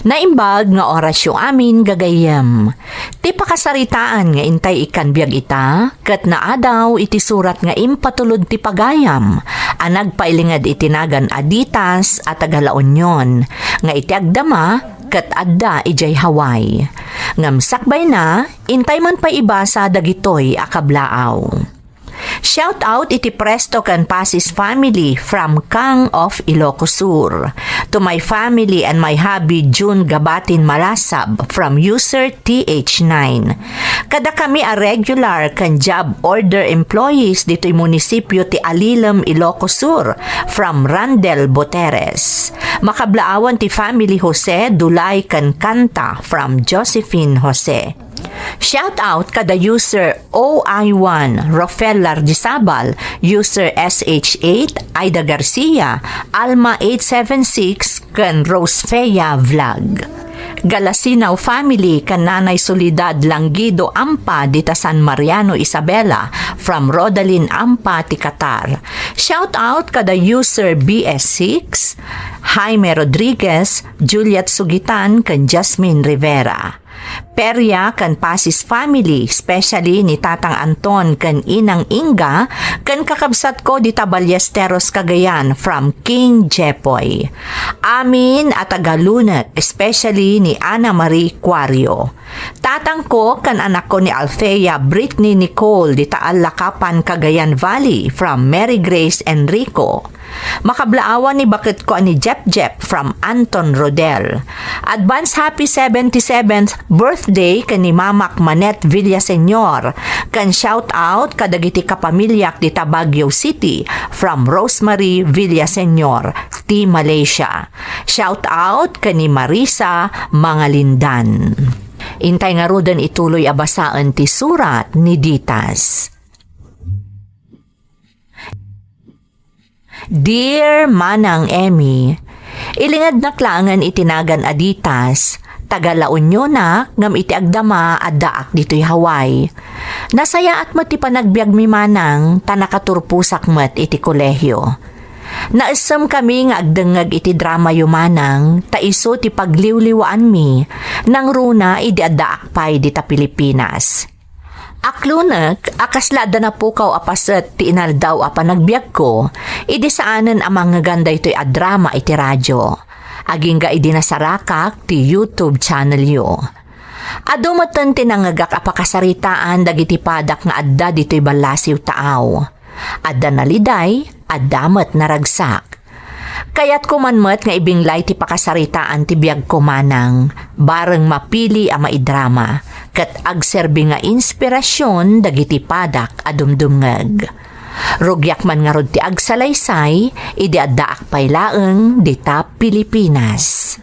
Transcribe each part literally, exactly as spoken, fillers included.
Naimbag nga orasyo amin, gagayyem. Ti pakasaritaan nga intay ikkan biag ita, ket naadaw iti surat nga impatulod ti pagayam a nagpailinged iti nagan a Ditas a taga La Union, nga iti agdama ket adda idiay Hawaii. Ngem sakbayna, intay man pay ibasa dagitoy a kablaaw. Shout out iti Presto ken Pasis family from Kang of Ilocos Sur. To my family and my hubby June Gabatin Malasab from user T H nine. Kadakami a regular ken job order employees ditoy munisipyo ti Alilem, Ilocos Sur from Randel Boteres. Makablaawan ti family Jose, Dulay ken Kanta from Josephine Jose. Shout out kada user O I one, Rofel Lardisabal, user S H eight, Aida Garcia, Alma eight seven six, ken Rose Fea Vlog. Galasinaw family ken Nanay Soledad Langido Ampa dita San Mariano, Isabela, from Rodalyn Ampa ti Qatar. Shout out kada user B S six, Jaime Rodriguez, Juliet Sugitan, ken Jasmine Rivera. Peria ken Pasis family, especially ni Tatang Anton ken Inang Inga, ken kakabsatko dita Ballesteros, Cagayan, from King Jepoy. Amin a taga Lunek, especially ni Ana Marie Cuario. Tatangko ken anakko ni Althea Britney Nicole dita Allakapan, Cagayan Valley, from Mary Grace Enrico. Makablaawan ni baketko a ni Jep Jep from Anton Rodel. Advance happy seventy-seventh birthday ken ni Mamak Manette Villaseñor. Ken shout out kadagiti kapamiliak dita Baguio City from Rosemary Villaseñor ti Malaysia. Shout out ken ni Marisa Mangalindan. Intay ngaruden ituloy a basaen ti surat ni Ditas. Dear Manang Emmy, ilingednak laengen iti nagan a Ditas, taga La Unionak ngem iti agdama addaak ditoy Hawaii. Nasayaat met ti panagbiagmi, Manang, ta nakaturposak met iti kolehio. Naessemkami nga agdengngeg iti dramayo, Manang, ta isu ti pagliwliwaanmi nangruna idi addaak pay dita Pilipinas. Aklonek a kasla adda napukaw a paset ti inaldaw a panagbiagko, idi saanen a mangngegan daytoy a drama iti radio, agingga idi nasarakak ti YouTube channelyo. Adu metten ti nangngegak a pakasaritaan dagiti padak nga adda ditoy ballasiw taaw. Adda naliday, adda met naragsak. Kayatko man met nga ibinglay ti pakasaritaan ti biagko, Manang, bareng mapili a maidrama, ket agserbi nga inspirasyon dagiti padak a dumdumngeg. Rugiak man ngarud ti agsalaysay idi addaak pay laeng dita Pilipinas.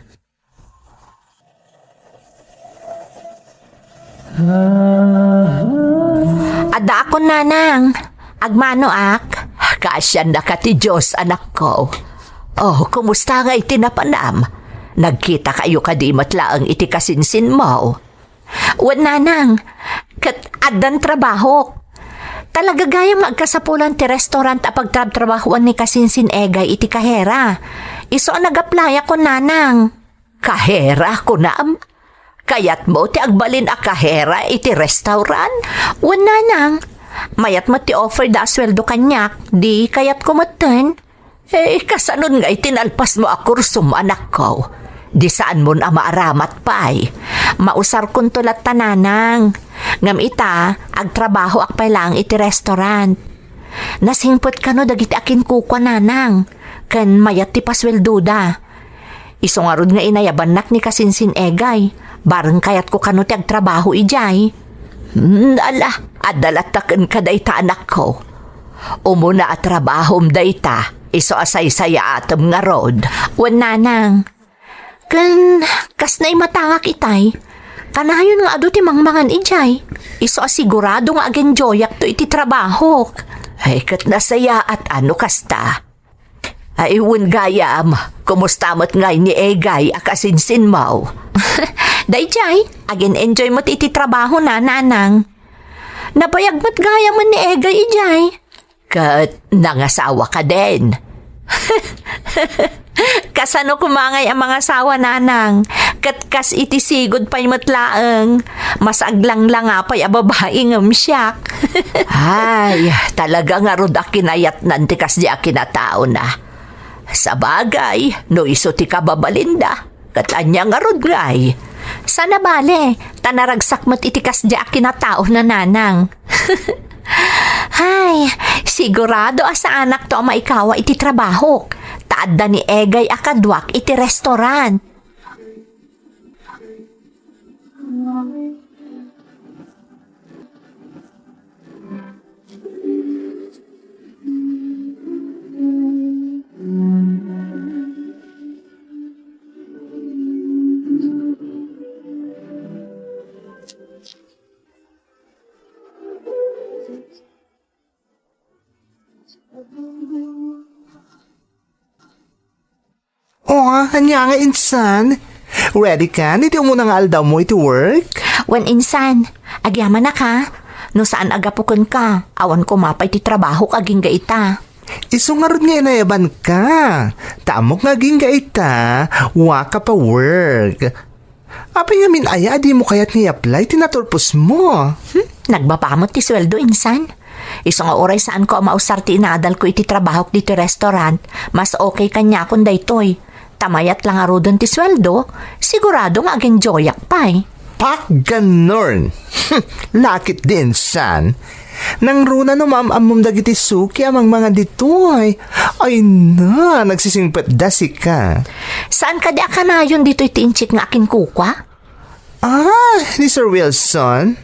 Addaakon, Nanang. Agmanoak. Kaasiannaka ti Dios, anakko. Oh, kumusta ngay ti napanam? Nagkitakayo kadi met laeng iti kasinsinmo? Wen, Nanang. Ket addan trabahok. Talaga gayam nga agkasapulan ti restaurant a pagtrabtrabahoan ni kasinsin Egay iti kahera. Isu a nag-apply-akon, Nanang. Kahera, kunam? Kayatmo ti agbalin a kahera iti restaurant? Wen, Nanang. Mayat met ti offer da a sueldo kaniak, di kayatko metten. Eh, kasanon ngay ti nalpasmo a kursom, anakko? Di saanmon a maaramat pay. Mausarkonto latta, Nanang. Ngem ita, agtrabahoak pay laeng iti restaurant. Nasingpet kano dagiti akinkukua, Nanang, ken mayat ti pasueldoda. Isu ngarud nga inayabannak ni kasinsin Egay, bareng kayatko kano ti agtrabaho idiay. Hmm, ala, adda latta kenka dayta, anakko. Umuna a trabahom dayta, isu a saysayaatem ngarud. Wen, Nanang. Ken kas naimatangak itay, kanayon nga adu ti mangmangan idiay. Isu a sigurado nga agenjoyakto iti trabahok. Ay, ket nasayaat a no kasta. Ay, wen gayam, kumusta met ngay ni Egay a kasinsinmo? Daydiay, agen-enjoy met iti trabahona, Nanang. Nabayag met gayam ni Egay idiay. Ket nangasawa ka den. Kasano koma ngay a mangasawa, nanang? Ket kas iti sigud pay met laeng. Mas aglangla nga pay a babai ngem siak. Ay, talaga ngarud a kinayatnan ti kasdi a kinataona. Sabagay, no isu ti kababalinda, ket ania ngarud ngay? Saan a bale, ta naragsak met iti kasdi a kinataona, nanang. Hay, sigurado a saanakto a maikawa iti trabahok, ta adda ni Egay a kaduak iti restaurant. Oh, ania nga insan? Ready ka? Iti umuna nga aldawmo iti work? Wen insan, agyamanak a. No saan a gapu kenka, awan koma pay ti trabahok agingga ita. Isu ngarud nga inayabanka. Ta ammok nga agingga ita, wa ka pa work. Apay ngamin aya a dimo kayat nga i-apply ti naturposmo? Hmm? Nagbaba met ti sueldo, insan. Isu nga uray saanko a mausar ti inadalko iti trabahok ditoy restaurant, mas okay kaniakon daytoy. Ta mayat la ngaruden ti sueldo, sigurado nga agenjoyak pay. Pak ganorn! Lakit di insan. Nangruna no maam-ammom dagiti suki a mangmangan ditoy. Ay na, nagsisingpetda sika. Saan kadi a kanayon ditoy ti inchik nga akinkukua? Ah, ni Sir Wilson?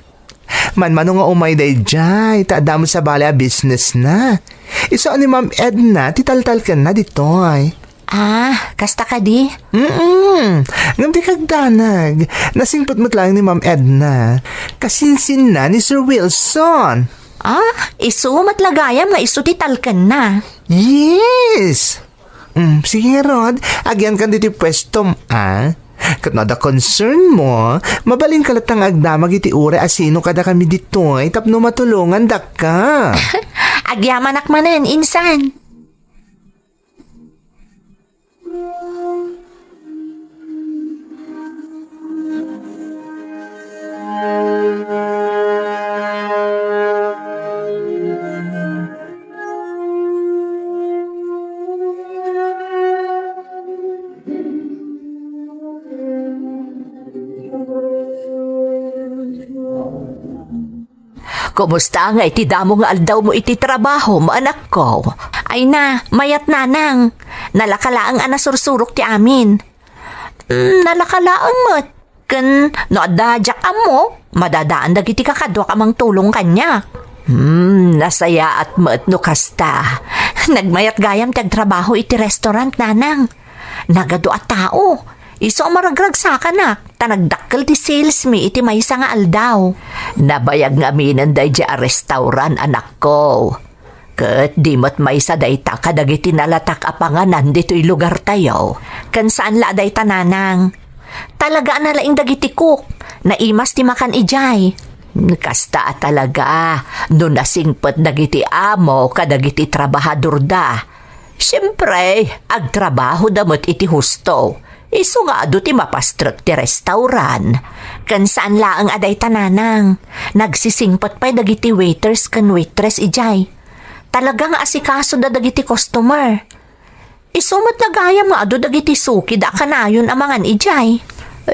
Manmano nga umay daydiay, ta adda met sabali a business na. Isu a ni Ma'am Edna ti taltalkenna ditoy. Ah, kasta kadi? Mm-mm. Ngem di kagdanag. Nasingpet met laeng ni Ma'am Edna. Kasinsinna ni Sir Wilson. Ah, isu met la gayam nga isu ti talkenna. Yes! Mm, sige ngarud, agiankan ditoy puestom, a? Ket no adda concern mo, mabalinka latta nga agdamag iti uray a sino kadakami ditoy tapno matulongandaka. Agyamanak manen, insan. Kumusta ngay ti damo nga aldawmo iti trabahom, anakko? Ay na, mayat nanang. Nalaka laeng a nasursurok ti amin. Mm, nalaka laeng met. Ken no adda diak ammo, madadaan dagiti kakaduak a mangtulong kaniak. Hmm, nasayaat met no kasta. Nagmayat gayam ti agtrabaho iti restaurant, nanang. Nagadu a tao. Isu a maragragsakanak, ta nagdakkel ti sales mi iti maysa nga aldaw. Nabayag ngaminen daydiay a restaurant, anakko. Ket di met maysa dayta kadagiti nalatak a panganan ditoy lugartayo. Ken saan la a dayta, nanang. Talaga a nalaing dagiti cook. Naimas ti makan idiay. Kasta a talaga, no nasingpet dagiti amo kadagiti trabahadorda. Siempre, agtrabahoda met iti husto. Isu nga adu ti mapastrek ti restaurant. Ken saan laeng a dayta, nanang. Nagsisingpet pay dagiti waiters ken waitress idiay. Talaga nga asikasoda dagiti customer. Isu met la gayam nga adu dagiti sukida a kanayon a mangan idiay.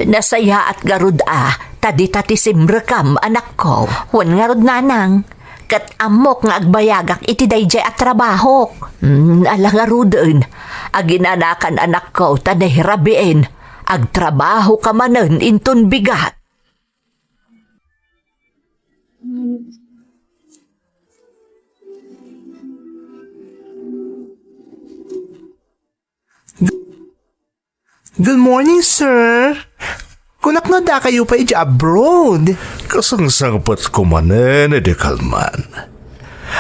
Nasayaat ngarud a, ta dita ti simrekam, anakko. Wen ngarud, nanang. Ket ammok nga agbayagak iti daydiay a trabahok. Hmm, ala ngaruden. Aginanakan, anakko, ta nairabien. Agtrabahoka manen inton bigat. Good morning, sir. Kunak no adda kayo pay idiay abroad. Kasangsangpetko manen idi kalman.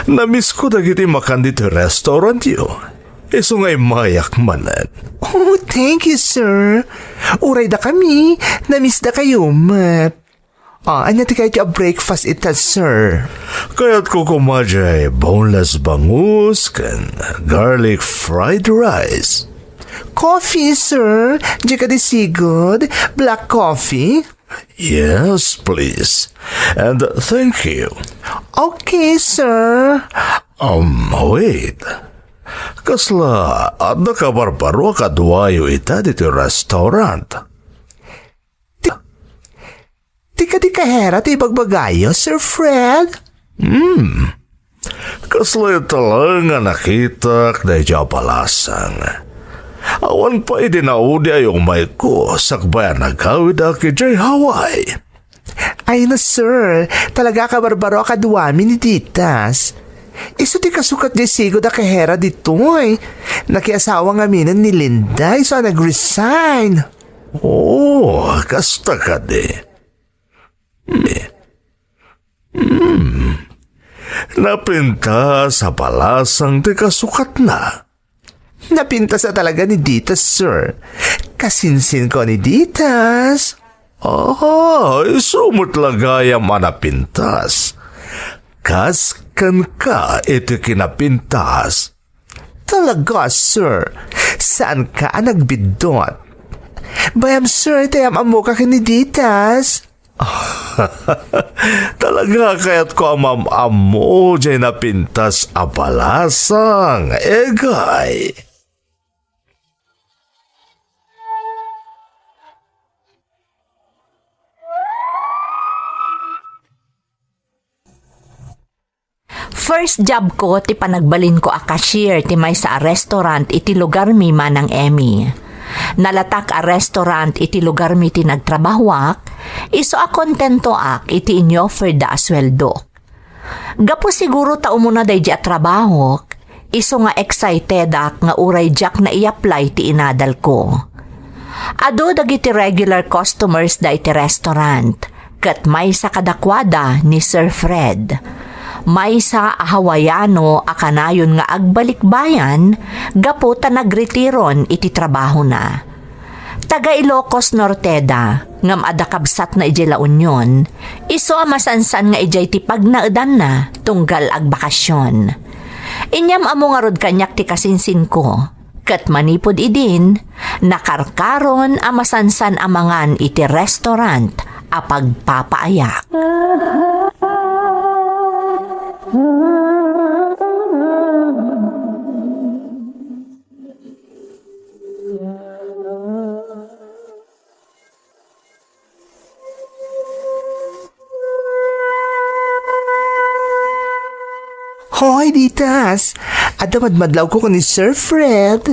Namisko dagiti makan ditoy restaurantyo. Isu nga immayak manen. Oh, thank you, sir. Uray dakami, namisda kayo met. Ah, ania ti kayatyo a breakfast ita, sir? Kayatko koma diay boneless bangus ken garlic fried rice. Coffee, sir. Diay kadi sigud? Black coffee? Yes, please. And thank you. Okay, sir. Um, wait. Kasla, adda kabarbaro a kaduayo ita ditoy restaurant? Ti, ti kadi kahera ti ibagbagayo, Sir Fred? Hmm. Kasla ita laeng a nakitak daydiay a balasang. Awan pay idi naudi ay umayko sakbay a nagawidak idiay Hawaii. Ay na, sir. Talaga a kabarbaro a kaduami ni Ditas. Isu ti kasukat diay sigud a kahera ditoy. Nakiasawa ngaminen ni Linda, isu a nag-resign. Oh, kasta kadi. Hmm. Hmm. Napintas a balasang ti kasukatna. Napintas a talaga ni Ditas, sir. Kasinsinko ni Ditas. Ah, isu met la gayam a napintas. Kas kenka iti kinapintas. Talaga, sir. Saanka a nagbiddut? Bayam, sir, ti am-ammoka ken ni Ditas. Talaga, kayatko a mam-ammo diay napintas a balasang, egay. First job ko ti panagbalinko a cashier ti maysa a restaurant iti lugarmi, Manang Emmy. Nalatak a restaurant iti lugarmi ti nagtrabahoak, isu a kontentoak iti inofferda a sueldo. Gapu siguro ta umuna daydi a trabahok, isu nga excitedak nga uray diak nai-apply ti inadalko. Adu dagiti regular customers da iti restaurant, ket maysa kadakuada ni Sir Fred. Maysa a Hawaiano a kanayon nga agbalikbayan gapu ta nagretiron iti trabahona. Taga Ilocos Norte da, ngem adda kabsatna idiay La Union, isu a masansan nga idiay ti pagnaedanna tunggal agbakasyon. Inyam-ammo ngarud kaniak ti kasinsinko, ket manipud idin, nakarkaron a masansan a mangan iti restaurant a pagpapaayak. Hoy, Ditas! Adda madmadlawko ken ni Sir Fred.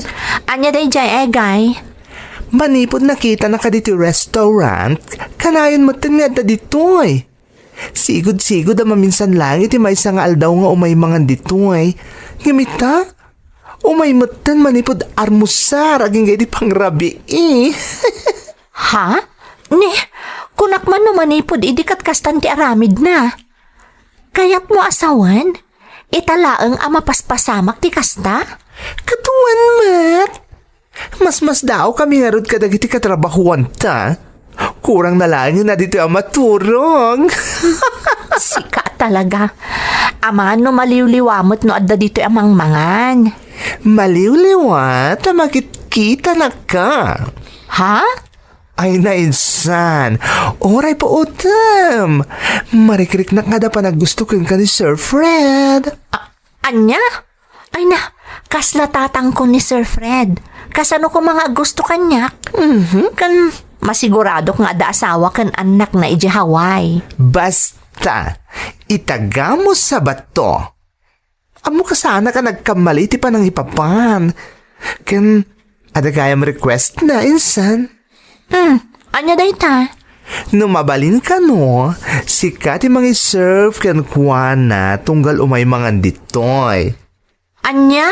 Ania daydiay, egay? Manipud nakitanaka ditoy restaurant, kanayon metten nga adda ditoy. Sigud-sigud a maminsan laeng iti maysa nga aldaw nga umay mangan ditoy. Ngem ita, umay metten manipud armusar agingga iti pangrabii. Ha? Ni, kunak man no manipud idi ket kastan ti aramidna. Kayatmo a sawen? Ita laeng a mapaspasamak ti kasta? Ket wen met. Masmasdaawkami ngarud kadagiti katrabahuanta. Kurangna laengen a ditoy a maturong. Sika talaga. Amangan no maliwliwa met no adda ditoy a mangmangan. Maliwliwa ta makitkitanaka. Ha? Ay, nainsan. Uray puotem. Marikriknak nga adda panaggusto kenka ni Sir Fred. A-, ania? Ay na, kasla tatangko ni Sir Fred. Kasano koma nga aggusto kaniak? Mhm. Ken masiguradok nga adda asawa ken annakna idiay Hawaii. Basta, itagam sa bato. Ammok a saanak a nagkammali ti panangipapan. Ken, adda gayam request na, insan. Hmm, ania dayta? No mabalin kano, sika ti mangi-serve kenkuana tunggal umay mangan ditoy. Ania?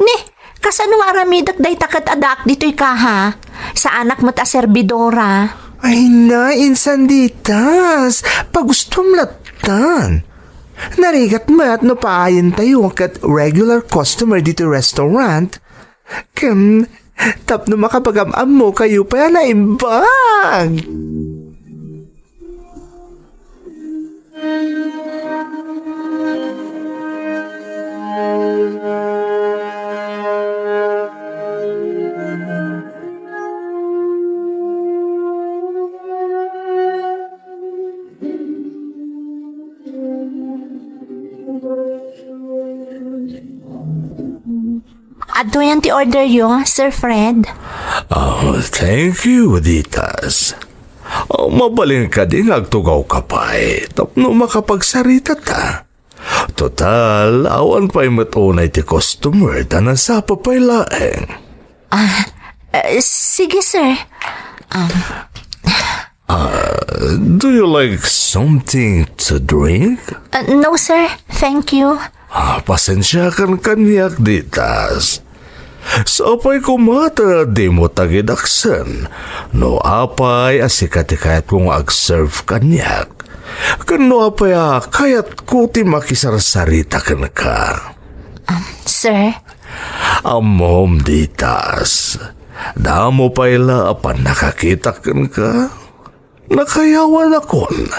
Ni, kasano nga aramidek dayta ket addaak ditoy kaha? Saanak met a serbidora. Ay na, insan Ditas, pagustom lattan. Narigat met no paayentayo ket regular customer ditoy restaurant. Ken, tapno makapagam-ammokayo pay a naimbag. Adtoyan ti orderyo, Sir Fred. Oh, thank you, Ditas. Oh, mabalin kadi nga agtugawka pay tapno makapagsaritata? Total, awan pay met unay ti customer ta nasapa pay laeng. Ah, eh, sige, sir. Um, Ah, do you like something to drink? Ah, no, sir. Thank you. Ah, pasensiakan kaniak, Ditas. Sapay koma ta dimo tagidaksen no apay a sika ti kayatko nga ag-serve kaniak, ken no apay a kayatko ti makisarsarita kenka. Um, sir? Ammom, Ditas. Damo pay la a pannakakita kenka. Nakayawanakon.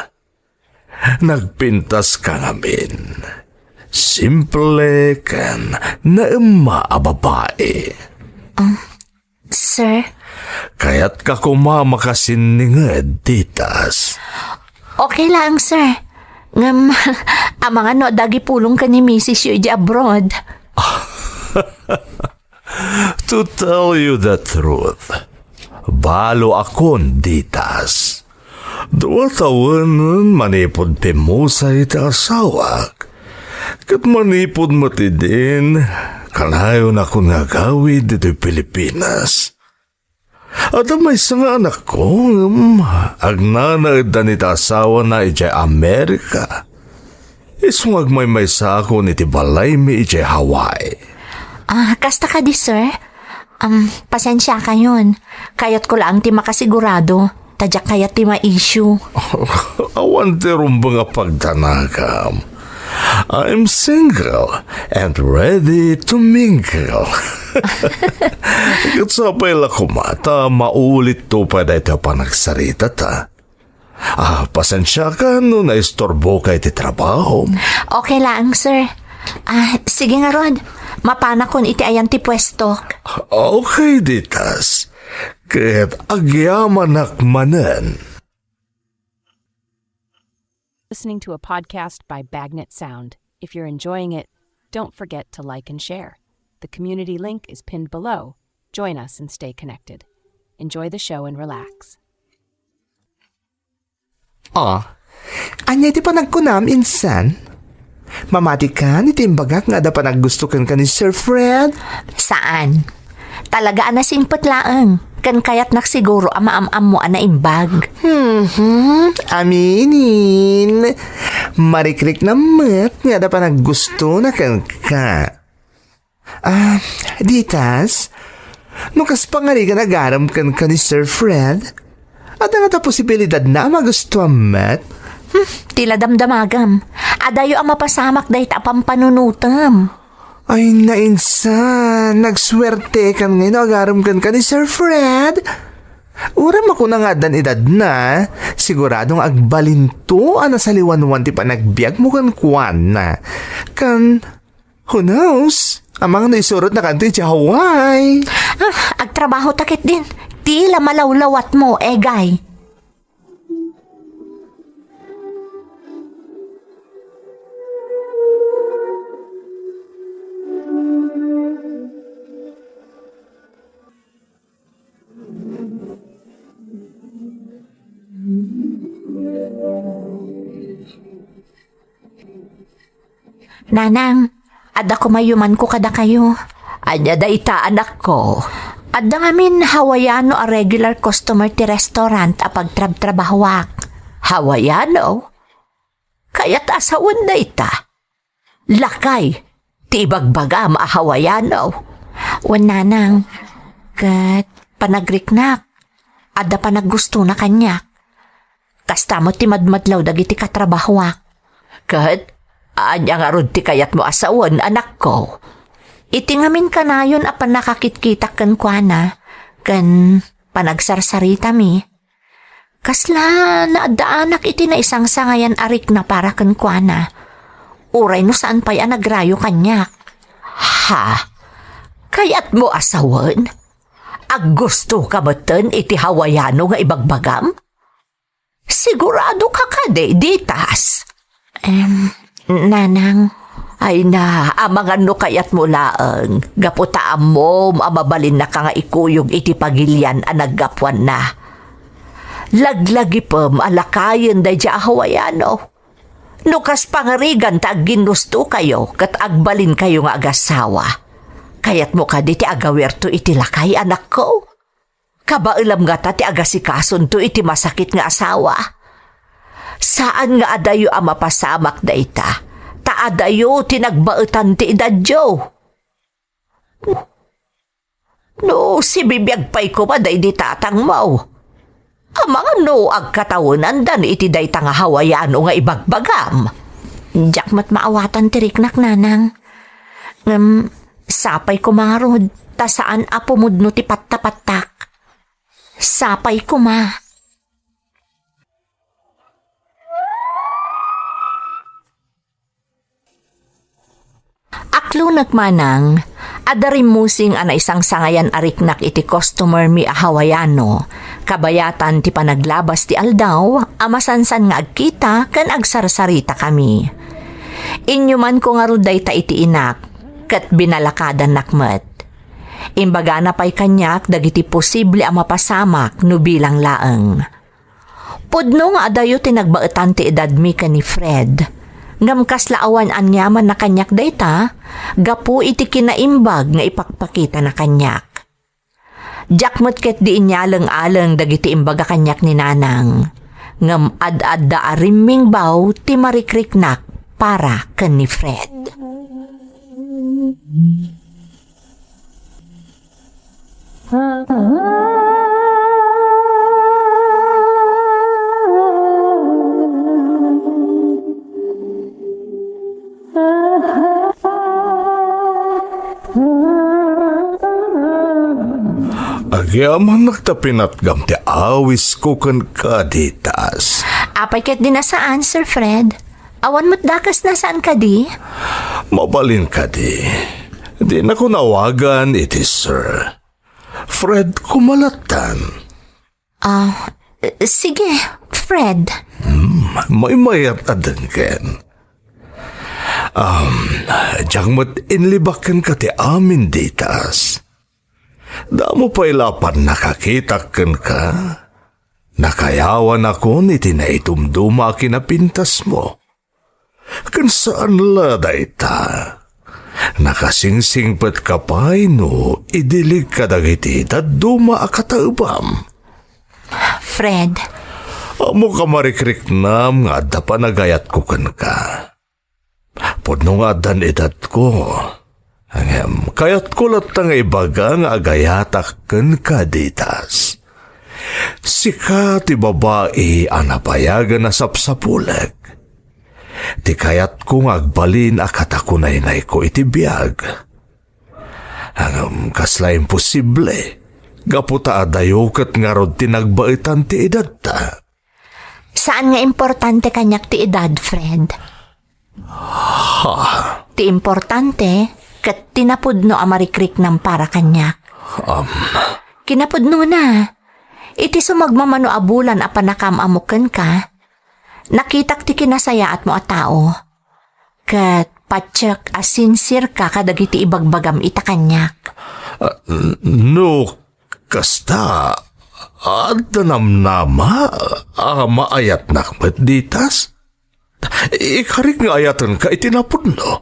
Nagpintaska ngamin. Simple ken naemma a babai. Um, sir? Kayatka koma makasinninged, Ditas. Okay lang, sir. Ngem, amangan no adda agipulong ken ni misis yo idiay abroad. To tell you the truth, baloakon, Ditas. Dua tawenen manipud pimmusay ti asawak. Ket manipud met idin, kanayonakon nga agawid ditoy Pilipinas. Adda maysa nga anakko, ngem agnanaedda ni ti asawana idiay Amerika. Isu nga agmaymaysaakon iti balaymi idiay Hawaii. Ah, kasta kadi, sir? Um, pasensiakayon. Kayatko laeng ti makasigurado. Ta diak kayat ti ma-issue. Awan ti rumbeng a pagdanagam. I'm single and ready to mingle. Ket sapay la koma ta maulitto pay daytoy a panagsaritata. Ah, pasensiakan no naisturboka iti trabahom. Okay laeng, sir. Ah, sige ngarud. Mapanakon iti ayan ti puestok. Okay, Ditas. Ket agyamanak manen. Listening to a podcast by Bagnet Sound. If you're enjoying it, don't forget to like and share. The community link is pinned below. Join us and stay connected. Enjoy the show and relax. Ah, ania iti panagkunam, insan? Mamati kan iti imbagak nga adda panaggusto kenka ni Sir Fred? Saan? Talaga a nasingpet laeng, ken kayatnak siguro a maam-ammo a naimbag. Hmm, aminen. Marikriknam met nga adda panaggustona kenka. Ah, Ditas, no kas pangarigan agarem kenka ni Sir Fred, adda ngata posibilidadna a magustuam met? Hmm, ti la damdamagam. Adayo a mapasamak dayta a pampanunotem. Ay, nainsan, nagsuertekan ngay no agarem kenka ni Sir Fred. Uray makuna nga addan edadna, sigurado nga agbalinto a nasaliwanwan ti panagbiagmo kenkuana. Kan Who knows? Amangan no isurotnakanto idiay Hawaii. Ah, agtrabaho ta ketdin. Ti la malawlawatmo, Egay. Nanang, adda kumayumanko kadakayo. Ania dayta, anakko? Adda ngamin Hawaiano a regular customer ti restaurant a pagtrabtrabahoak. Hawaiano? Kayat a sawen dayta? Lakay ti ibagbagam a Hawaiano. Wen, nanang, ket panagriknak, adda panaggustona kaniak. Kasta met ti madmadlaw dagiti katrabahoak. Ket ania ngarud ti kayatmo a sawen, anakko? Iti ngamin kanayon a pannakakitkitak kenkuana, ken panagsarsaritami, kasla naaddaanak iti naisangsangayan a rikna para kenkuana. Uray no saan pay a nagrayo kaniak. Ha? Kayatmo a sawen? Aggustoka metten iti Hawaiano nga ibagbagam? Siguradoka kadi, Ditas? Em, nanang, Ay na, amangan no kayatmo laeng, gapu ta ammom a mabalinnaka nga ikuyog iti pagilian a naggapuanna. Laglagipem a lakayen daydiay a Hawaiano. No kas pangarigan ta agginnustokayo ket agbalinkayo nga agasawa, kayatmo kadi ti agawirto iti lakay, anakko? Kabaelam ngata ti agasikas-onto iti masakit nga asawa? Saan nga adayo a mapasamak dayta, ta adayo ti nagbaetan ti edadyo. No sibibiag pay koma daydi tatangmo, amangan no agkatawenandan iti dayta nga Hawaiano nga ibagbagam. Diak met maawatan ti riknak, nanang. Ngem, sapay koma ngarud, ta saan a pumudno ti pattapattak. Sapay koma. Aklonek manang, adda rimmusing a naisangsangayan a riknak iti customer mi a Hawaiano, kabayatan ti panaglabas ti aldaw a masansan nga agkita ken agsarsarita kami. Inyumanko ngarud dayta iti inak, ket binalakadannak met. Imbagana pay kaniak dagiti posible a mapasamak no bilang laeng. Pudno nga adayo ti nagbaetan ti edadmi ken ni Fred, ngem kasla awan aniamanna kaniak dayta gapu iti kinaimbag nga ipakpakitana kaniak. Diak met ketdi inyaleng-aleng dagiti imbaga kaniak ni Nanang, ngem ad-adda a rimmingbaw ti marikriknak para ken ni Fred. Agyamanak ta pinatgam ti awisko kenka, Ditas. Apay ketdi a saan, Sir Fred? Awan met dakesna, saan kadi? Mabalin kadi. Dinakon awagan iti sir. Fred koma lattan. Ah, sige, Fred. Hmm, maymayat a denggen. Um, diak met inlibak kenka ti amin, Ditas. Damo pay la a pannakakitak kenka. Nakayawanakon iti naitumduma a kinapintasmo. Ken saan la dayta, nakasingsingpetka pay no idilig kadagiti dadduma a kataebam. Fred. Ammok a marikriknam nga adda panagayatko kenka. Pudno nga addan edadko. Ngem kayatko latta nga ibaga nga agayatak kenka, Ditas. Sika ti babai a napayagan a sapsapulek. Ti kayatko nga agbalin a katakunaynayko iti biag. Ngem kasla imposible, gapu ta adayo ket ngarud ti nagbaetan ti edadta. Saan nga importante kaniak ti edad, Fred. Ha? Ti importante, ket ti napudno a marikriknam para kaniak. Um. Kinapudnona, iti sumagmamano a bulan a pannakaam-ammok kenka, nakitak ti kinasayaatmo a tao. Ket patiek a sincere ka kadagiti ibagbagam ita kaniak. Ah, n-, no kasta, adda namnama a maayatnak met, Ditas? Ikarik nga ayatenka iti napudno.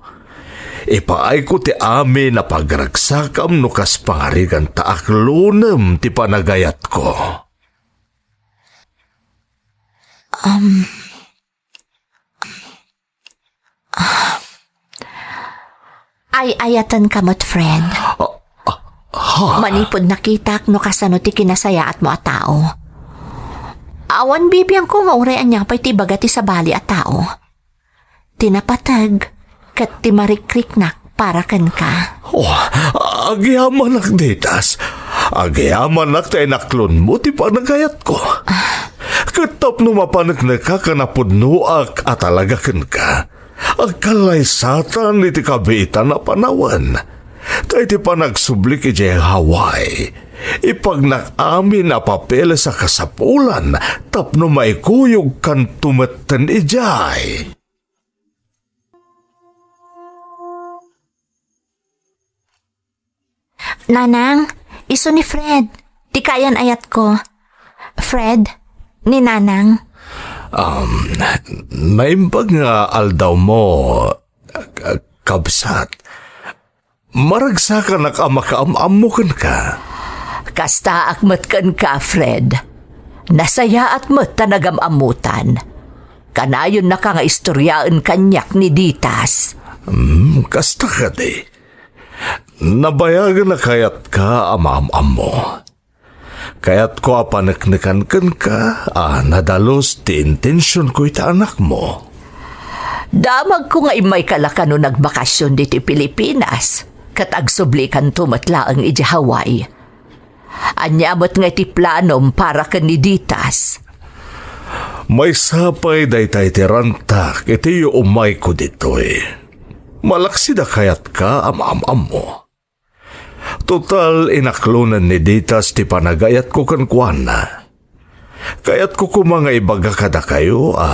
Ipaayko ti amin a pagragsakam no kas pangarigan ta aklonem ti panagayatko. Um, Ay-ayatenka met, Fred. Ah, ah, ha? Manipud nakitak no kasano ti kinasayaatmo a tao. Awan bibiangko nga uray ania pay ti ibaga ti sabali a tao. Ti napateg ket ti marikriknak para kenka. Oh, agyamanak, Ditas. Agyamanak ta inaklonmo ti panagayatko. Ah. Ket tapno mapanekneka ken napudnoak a talaga kenka, agkallaysatan iti kabiitan a panawen. Ta iti panagsublik idiay Hawaii, ipagnak amin a papeles a kasapulan tapno maikuyogkanto metten idiay. Nanang, isu ni Fred. Ti kayan-ayatko. Fred, ni Nanang. Um, naimbag nga aldawmo, k-, kabsat. Maragsakanak a makaam-ammo kenka. Kastaak met kenka, Fred. Nasayaat met ta nagam-ammotan. Kanayonnaka nga istoriaen kaniak ni Ditas. Hmm, kasta kadi. Nabayagen a kayatka a maam-ammo. Kayatko a paneknekan kenka a nadalus ti intensionko iti anakmo. Damagko nga immayka la kano nagbakasyon ditoy Pilipinas, ket agsublikanto met laeng idiay Hawaii. Ania met nga iti planom para ken ni Ditas? Maysa pay dayta iti rantak iti umayko ditoy. Malaksid a kayatka a maam-ammo. Total, inaklonen ni Ditas ti panagayatko kenkuana. Kayatko koma nga ibaga kadakayo a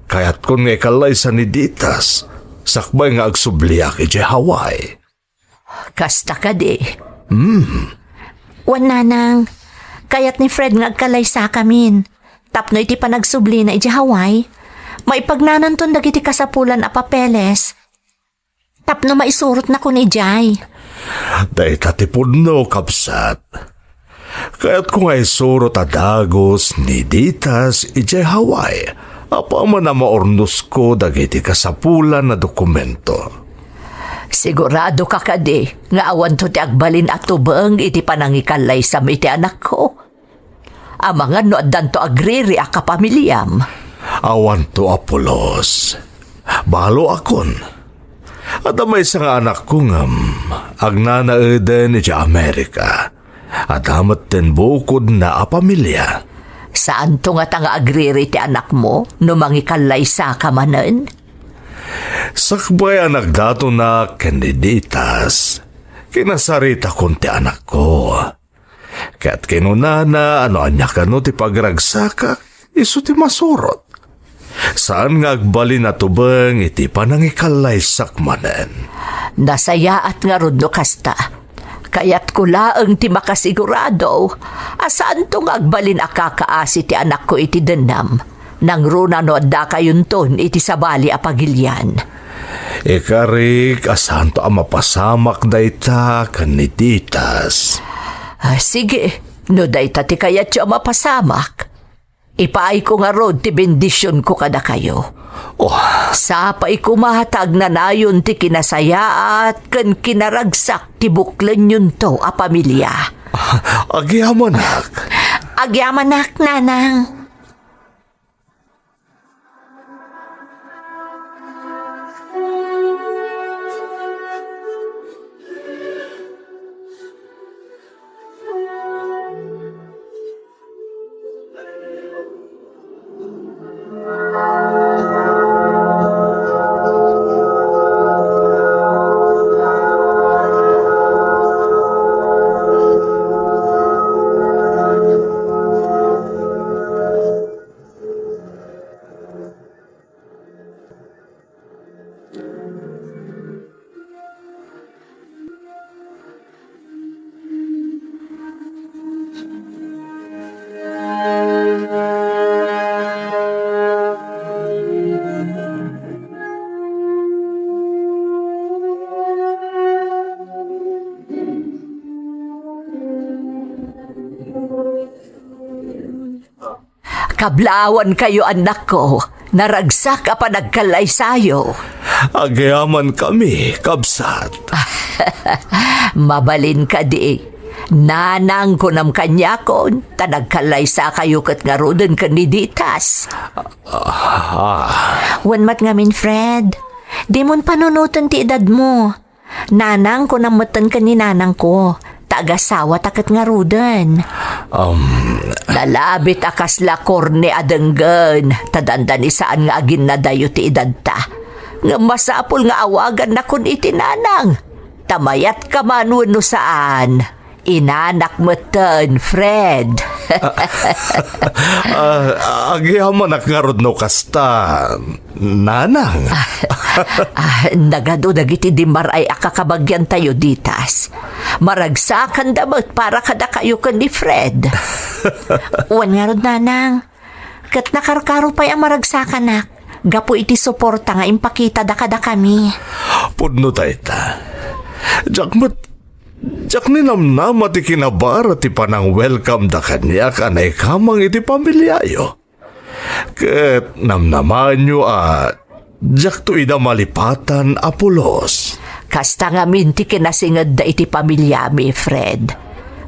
kayatkon nga ikallaysa ni Ditas sakbay nga agsubliak idiay Hawaii. Kasta kadi? Hmm. Wen, Nanang, kayat ni Fred nga agkallaysakamin tapno iti panagsublina idiay Hawaii, maipagnananton dagiti kasapulan a papeles tapno maisurotnakon idiay. Dayta ti pudno, kabsat. Kayatko nga isurot a dagus ni Ditas idiay Hawaii, apaman a maurnosko dagiti kasapulan a dokumento. Siguradoka kadi nga awanto ti agbalin a tubeng iti panangikallaysam iti anakko? Amangan no addanto agriri a kapamiliam. Awanto a pulos. Baloakon. Adda maysa nga anakko ngem agnanaeden idiay Amerika. Adda metten bukodna a pamilia. Saanto ngata nga agriri ti anakmo no mangikallaysaka manen? Sakbay a nagdatonak ken ni Ditas, kinasaritakon ti anakko. Ket kinunana a no ania kano ti pagragsakak, isu ti masurot. Saan nga agbalin a tubeng iti panangikallayssak manen. Nasayaat ngarud no kasta. Kayatko laeng ti makasigurado a saanto nga agbalin a kakaasi ti anakko iti denam. Nangruna no addakayonton iti sabali a pagilian. Ikarik a saanto a mapasamak dayta ken ni Ditas. Ah, sige, no dayta ti kayatyo a mapasamak, ipaayko ngarud ti bendisionko kadakayo. Oh. Sapay koma ta agnanayon ti kinasayaat ken kinaragsak ti buklenyonto a pamilia. Agyamanak. Agyamanak, Nanang. Kablaawankayo, annakko. Naragsak a panagkallaysayo. Agyamankami, kabsat. Mabalin kadi. Nanang kunam kaniakon, ta nagkallaysakayo ket ngaruden ken ni Ditas. Ah. Wen met ngamin, Fred, dimon panunoten ti edadmo. Nanang, kunam metten ken ni nanangko, ta agasawata ket ngaruden. Um, Nalabit a kasla korni a denggen, ta dandani saan nga aginnadayo ti edadta. Ngem masapul nga awagannakon iti nanang, ta mayatka man wenno saan, Inanak metten, Fred. Ah, agyamanak ngarud no kasta, nanang. Ah, nagadu dagiti dimmar-ay a kakabagyantayo, Ditas. Maragsakanda met para kadakayo ken ni Fred. Wen ngarud, nanang. Ket nakarkaro pay a maragsakanak gapu iti suporta nga impakitada kadakami. Pudno dayta. Diak met, diak ninamnama ti kinabara ti panang-welcome da kaniak a naikamang iti familiayo. Ket namnamaenyo a diakto ida malipatan a pulos. Kasta ngamin ti kinasingedda iti familiami, Fred.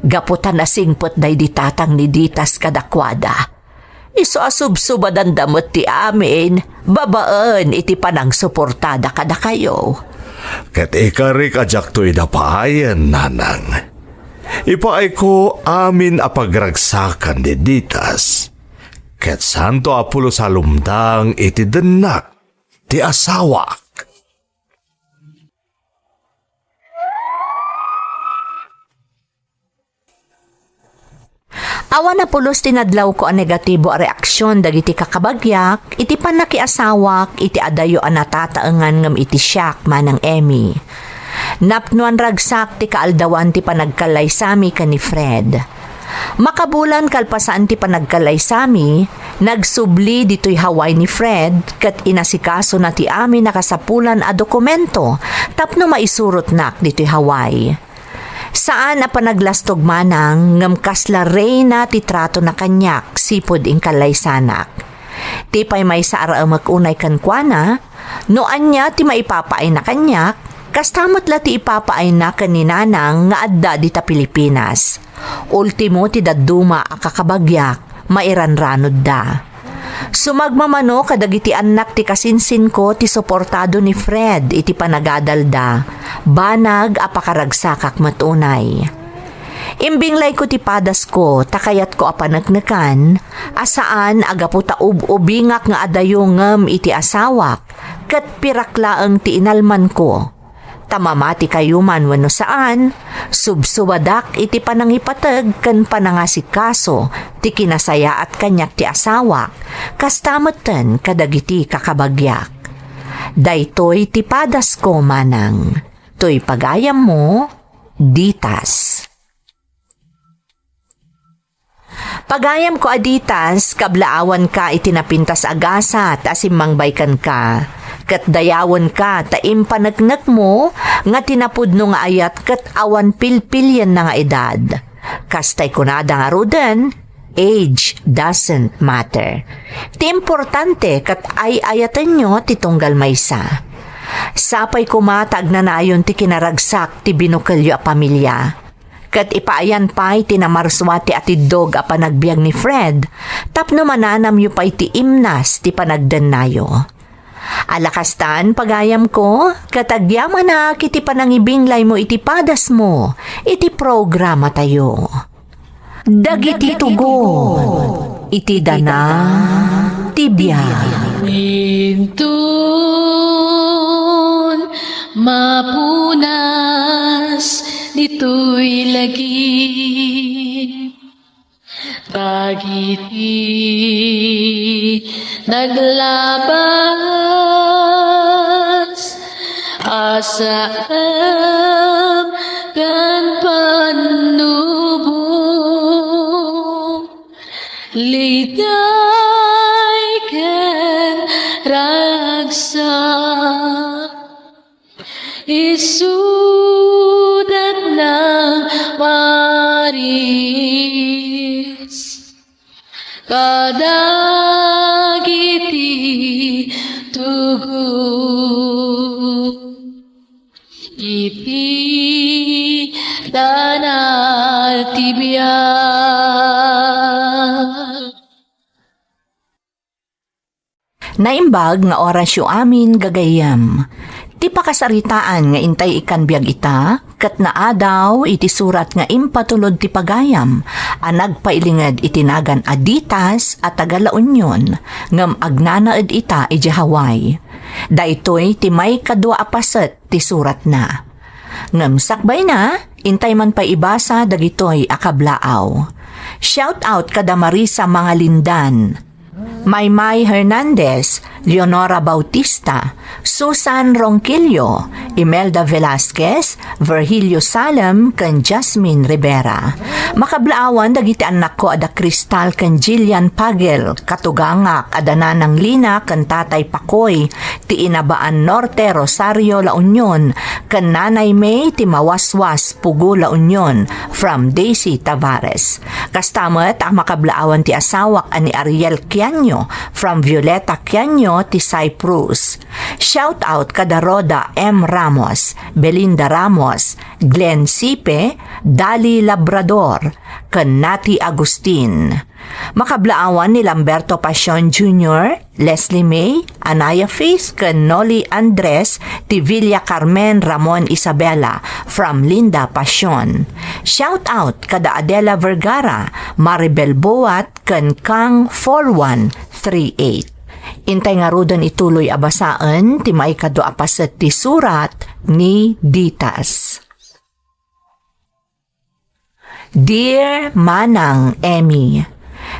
Gapu ta nasingpet daydi tatang ni Ditas kadakuada. Isu a subsubadanda met ti amin, babaen iti panangsuportada kadakayo. Ket ikarik a diakto ida paayen, nanang. Ipaayko amin a pagragsakan ni Ditas. Ket santo a pulos a lumdang iti dennak ti asawak. Awan a pulos ti nadlawko a negatibo a reaksion dagiti kakabagiak iti pannakiasawak iti adayo a natataengan ngem iti siak, Manang Emmy. Napnoan ragsak ti kaaldawan ti panagkallaysami ken ni Fred. Makabulan kalpasan ti panagkallaysami, nagsubli ditoy Hawaii ni Fred ket inasikasona ti amin a kasapulan a dokumento tapno maisurotnak ditoy Hawaii. Saan a panaglastog, Manang, ngem kasla reyna ti tratona kaniak sipud inkallaysanak. Ti pay maysa a raemek unay kenkuana, no ania ti maipapaayna kaniak, kasta met la ti ipapaayna ken ni Nanang nga adda dita Pilipinas. Ultimo ti dadduma a kakabagiak, mairanranodda. Sumagmamano kadagiti annak ti kasinsinko ti suportado ni Fred iti panagadalda, banag a pakaragsakak met unay. Imbinglayko ti padasko ta kayatko a paneknekan a saan a gapu ta ub-ubingak nga adayo ngem iti asawak ket pirak laeng ti inalmanko. Ta mamatikayo man wenno saan, subsubadak iti panangipateg ken panangasikaso ti kinasayaat kaniak ti asawak, kasta metten kadagiti kakabagiak. Daytoy ti padasko, Manang. Toy pagayammo, Ditas. Pagayamko a Ditas, kablaawanka iti napintas a gasat a simmangbay kenka, ket dayawenka ta impaneknekmo nga ti napudno nga ayat ket awan pilpilienna nga edad. Kastay kunada ngaruden, "Age doesn't matter." Ti importante ket ay-ayatenyo ti tunggal maysa. Sapay koma ta agnanayon ti kinaragsak ti binukelyo a pamilya. Ket ipaayan pay ti namarsua ti atiddog a panagbiag ni Fred tapno mananamyo pay ti imnas ti panagdennayo. Ala kastan, pagayamko, ket agyamanak iti panangibinglaymo iti padasmo iti programatayo. Dagiti tugon iti dana ti biag. Inton mapunas ditoy lagip, dagiti naglabas, asakam ken pannubo, ligay ken ragsak. Isudat nang maris kadagiti tugon iti dana ti biag. Naimbag nga orasyo amin, gagayyem. Ti pakasaritaan nga intay ikkan biag ita, ket naadaw iti surat nga impatulod ti pagayam a nagpailinged iti nagan a Ditas a taga La Union, ngem agnanaed ita idiay Hawaii. Daytoy ti maikadua a paset ti suratna. Ngem sakbayna, Intay man pay ibasa dagitoy a kablaaw. Shout out kada Marisa Mangalindan, Maymay Hernandez, Leonora Bautista, Susan Ronquillo, Imelda Velasquez, Virgilio Salem, ken Jasmine Rivera. Makablaawan dagiti annakko a da Cristal ken Jillian Pagel, katugangak a da Nanang Lina ken Tatay Pakoy, ti Inabaan Norte, Rosario, La Union, ken Nanay May ti Mawaswas, Pugo, La Union, from Daisy Tavares. Kasta met a makablaawan ti asawak a ni Ariel Kianyo from Violeta Kianyo ti Cyprus. Shout out kada Rhoda M Ramos, Belinda Ramos, Glenn Sipe, Dali Labrador, ken Nati Agustin. Makablaawan ni Lamberto Pasion Junior, Leslie May, Anaya Faith, ken Noli Andres ti Villa Carmen Ramon Isabela from Linda Pasion. Shout out kada Adela Vergara, Maribel Boat, ken Kang four one three eight. Intay ngaruden ituloy a basaen ti maikadua a paset ti surat ni Ditas. Dear Manang Emmy,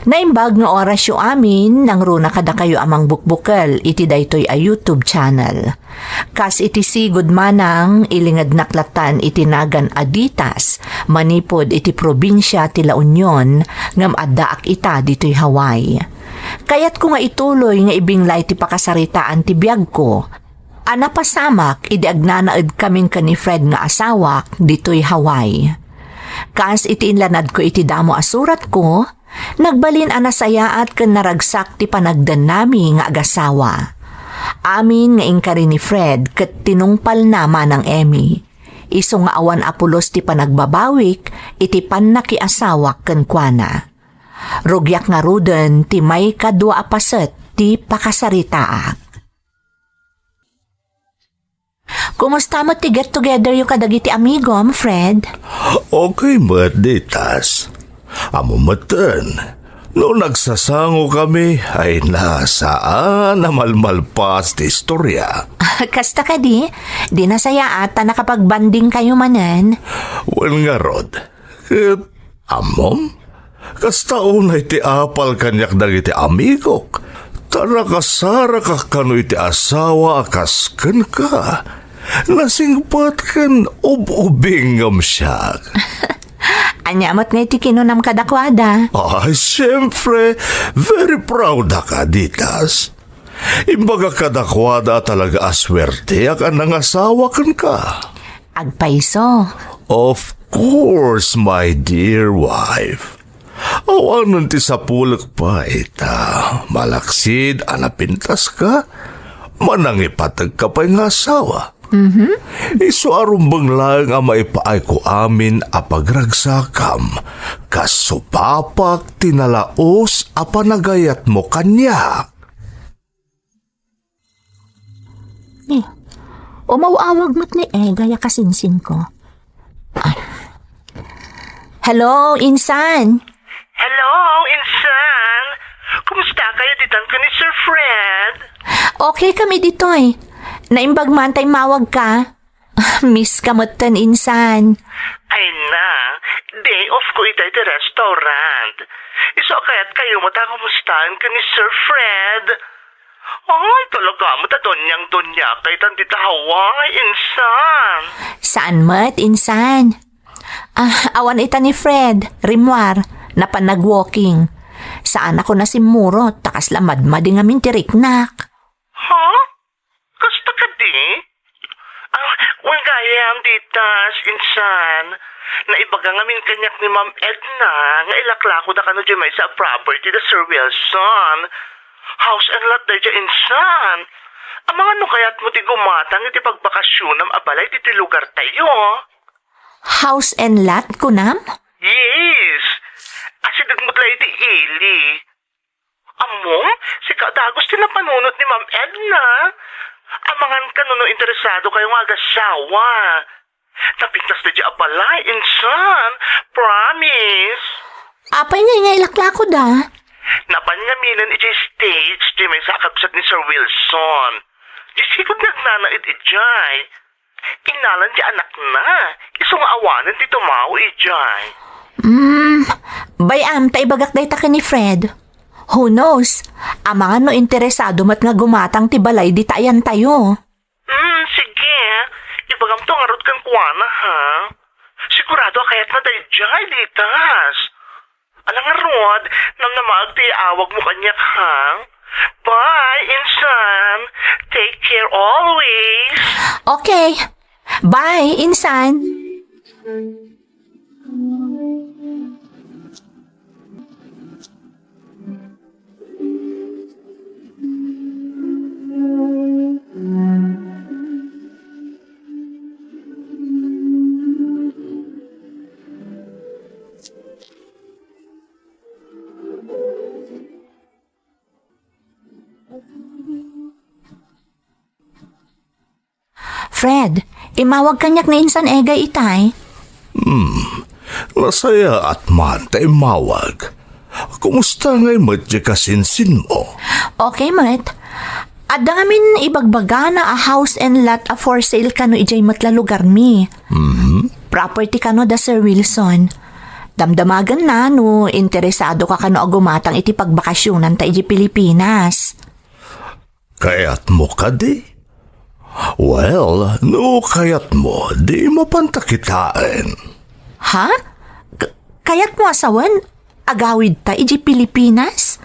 naimbag nga orasyo amin nangruna kadakayo a mangbukbukel iti daytoy a YouTube channel. Kas iti sigud, Manang, ilingednak lattan iti nagan a Ditas manipud iti probinsia ti La Union, ngem addaak ita ditoy Hawaii. Kayatko nga ituloy nga ibinglay ti pakasaritaan ti biagko a napasamak idi agnanaedkamin ken ni Fred nga asawak ditoy Hawaii. Kas iti inlanadko iti damo a suratko, nagbalin a nasayaat ken naragsak ti panagdennami nga agasawa. Amin nga inkari ni Fred ket tinungpalna, Manang Emmy. Isu nga awan a pulos ti panagbabawik iti pannakiasawak kenkuana. Rugiak ngaruden ti maikadua a paset ti pakasaritaak. Kumusta met ti get-together yo kadagiti amigom, Fred? Okay met, Ditas. Ammo metten, no nagsasangokami, ay na, saan a malmalpas ti istoria. Kasta kadi, di nasayaat ta nakapag-bonding kayo manen. Wen ngarud, ket, ammom, kasta unay ti apal kaniak dagiti amigok, ta nakasarakak kano iti asawa a kas kenka. Nasingpet ken ub-ubingngem siak. Ania met ngay ti kinunam kadakuada? Ay, siyempre, very proud ak, Ditas. Imbagak kadakuada a talaga a suerteak a nangasawa kenka. Agpayso. Of course, my dear wife. Awanen ti sapulek pay ta malaksid a napintaska, manangipategka pay nga asawa. Mhm. Isu a rumbeng laeng a maipaayko amin a pagragsakam, kas supapak ti nalaus a panagayatmo kaniak. Ni, umaw-awag met ni Egay a kasinsinko. Ay. Hello, insan. Hello, insan. Kumusta kayo ditan ken ni Sir Fred? Okay kami ditoy. Naimbag man ta immawag ka. Miss ka metten, insan. Ay na, day off ko itay ti restaurant. Isu a kayat kayo met a kumustaen ken ni Sir Fred. Ay, talaga met a doniang-donia kaytan dita Hawaii, insan. Saan met, insan? Ah, awan ita ni Fred, rimmuar, napan nag-walking. Saan ako nasimmurot, ta kasla madmadi ngamin ti riknak. Ha? Kasta kadi? Ah, wen gayam, Ditas, insan. Naibaga ngamin kaniak ni Ma'am Edna nga ilaklakoda kano diay maysa a property da Sir Wilson. House and lot daydiay, insan. Amangan no kayatmo ti gumatang iti pagbakasionam a balay ditoy lugartayo. House and lot, kunam? Yes. Asideg met la iti ili. Ammom, sika a dagus ti napanunot ni Ma'am Edna. Amangan kano no interesado kayo nga agasawa. Napintas daydiay a balay, insan. Promise. Apay ngay nga ilaklakoda? Napan ngaminen idiay States, diay maysa a kabsat ni Sir Wilson. Diay sigud nga agnanaed idiay. Kinnalan ti anakna. Isu nga awanen ti tumao idiay. Hmm, bay-am ta ibagak dayta ken ni Fred. Who knows? Amangan no interesado met nga gumatang ti balay dita ayantayo. Hmm, sige. Ibagamto ngarud kenkuana, ha? Sigurado a kayatna daydiay, Ditas. Ala ngarud, namnamaag ti awagmo kaniak, ha? Bye, insan. Take care always. Okay. Bye, insan. Fred, imawag kaniak ni insan Egay itay. Hmm, nasayaat man ta immawag. Kumusta ngay met diay kasinsinmo? Okay met. Adda ngamin ibagbagana a house and lot a for sale kano idiay met la lugarmi. Mhm. Property kano da Sir Wilson. Damdamagenna no interesado ka kano a gumatang iti pagbakasionanta idiay Pilipinas. Kayatmo kadi? Well, no kayatmo, di mapanta kitaen. Ha? K-, kayatmo a sawen? Agawidta idiay Pilipinas?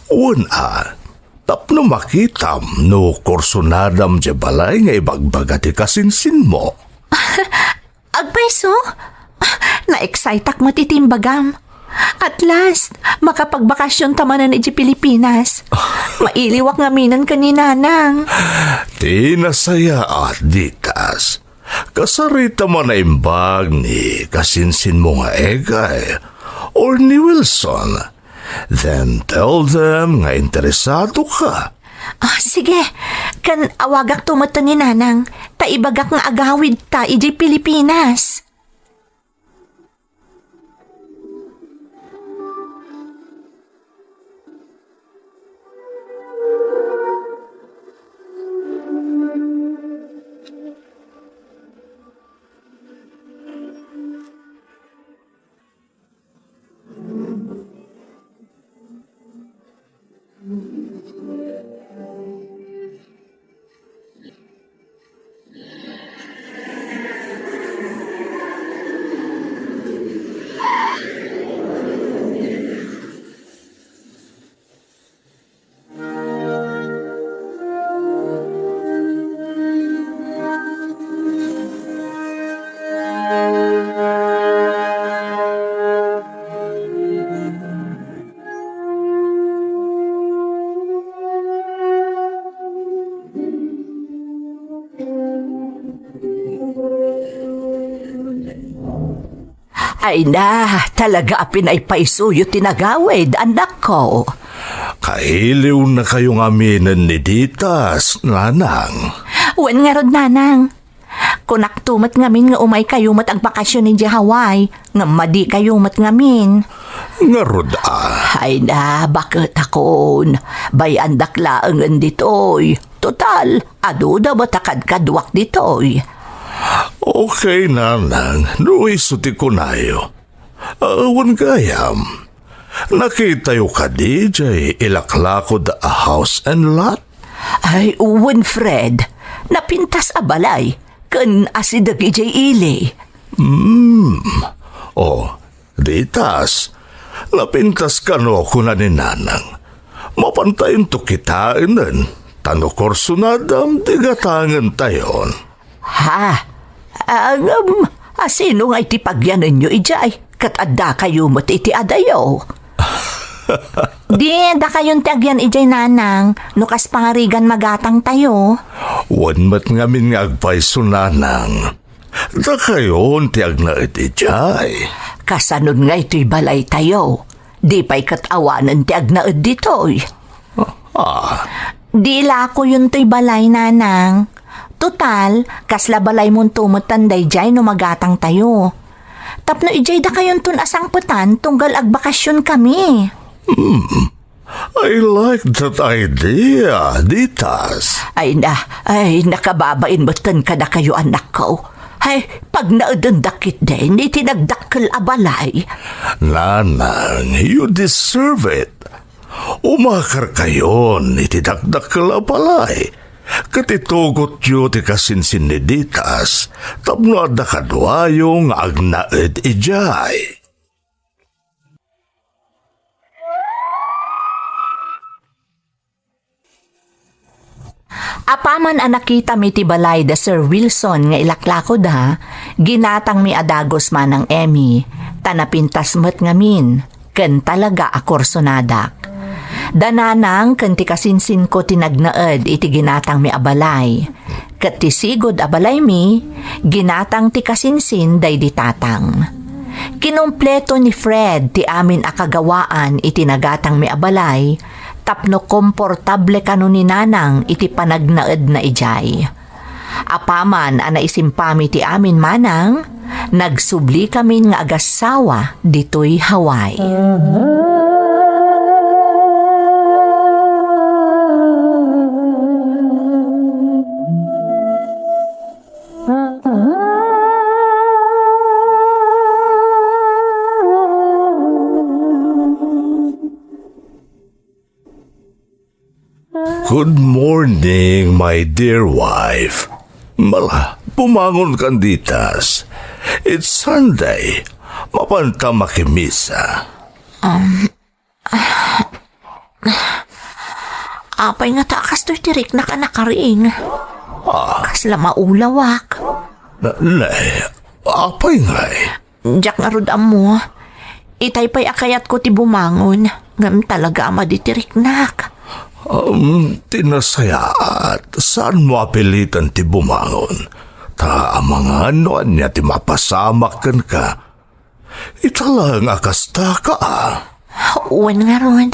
Wen a, tapno makitam no kursonadam diay balay nga ibagbaga ti kasinsinmo. Agpayso? Ah, na-exciteak met iti imbagam. At last, makapagbakasionta manen idiay Pilipinas. Mailiwak ngaminen ken ni Nanang. Ti nasayaat, Ditas. Kasarita man a imbag ni kasinsinmo nga Egay or ni Wilson. Then tell them nga interesado ka. Ah, sige. Ken awagakto met ni Nanang, ta ibagak nga agawidta idiay Pilipinas. Ay na, talaga a pinaypaysoyo ti nagawid, annakko. Kailiwnakayo ngaminen ni Ditas, Nanang. Wen ngarud, Nanang. Kunakto met ngamin nga umaykayo met agbakasyon idiay Hawaii, ngem madikayo met ngamin. Ngarud a. Ay na, baketakon. Bay-andak laengen ditoy. Total, aduda met a kadkaduak ditoy. Okay, Nanang, no isu ti kunayo. Awan gayam. Nakitayo kadi jay ilaklakod a house and lot? Ay, wen, Fred. Napintas a balay, ken asideg idiay ili. Hmm. Oh, Ditas. Napintas kano kuna ni Nanang. Mapantayonto kitaenen, ta no kursonadam, di gatangentayon. Ha? Ngem, asino nga iti pagyanenyo idiay? Ket addakayo met iti adayo. Di, dakayon ti agyan idiay, Nanang, no kas pangarigan magatangtayo. Wen met ngamin nga agpayso, Nanang. Dakayon ti agnaed idiay. Kasanon nga itoy balaytayo? Di pay ket awanen ti agnaed ditoy. Ah. Di ilakoyon toy balay, Nanang. Total, kasla balaymonto met tan daydiay no magatangtayo. Tapno idiay dakayonton a sangpetan tunggal agbakasionkami. Hmm. I like that idea, Ditas. Ay na, ay, nakababain metten kadakayo, anakko. Ay, pagnaedenda ketdin iti nagdakkel a balay. Nanang, you deserve it. Umakarkayon iti dakdakkel a balay. Ket itugotyo ti kasinsin ni Ditas tapno adda kaduayo nga agnaed idiay. Apaman a nakitami ti balay da Sir Wilson nga ilaklakoda, ginatangmi a dagus Manang Emmy, ta napintas met ngamin, ken talaga a kursonadak. Da Nanang ken ti kasinsinko ti nagnaed iti ginatangmi a balay. Ket ti sigud a balaymi, ginatang ti kasinsin daydi tatang. Kinumpleto ni Fred ti amin a kagawaan iti nagatangmi a balay tapno komportable kano ni Nanang iti panagnaedna idiay. Apaman a naisimpami ti amin manang, nagsublikamin nga agassawa ditoy Hawaii. Good morning, my dear wife. Mala, bumangon kan Ditas. It's Sunday. Mapanta makimisa. Um, apay nga ta kastoy ti riknak a nakaring? Ah. Kasla maulawak. Na, nay, apay ngay? Diak ngarud ammo. Itay pay a kayatko ti bumangon, ngem talaga a madi ti riknak. Um, ti nasayaat, saanmo a pilitan ti bumangon. Ta amangan no ania ti mapasamak kenka. Ita laeng a kastaka, a. Wen ngarud.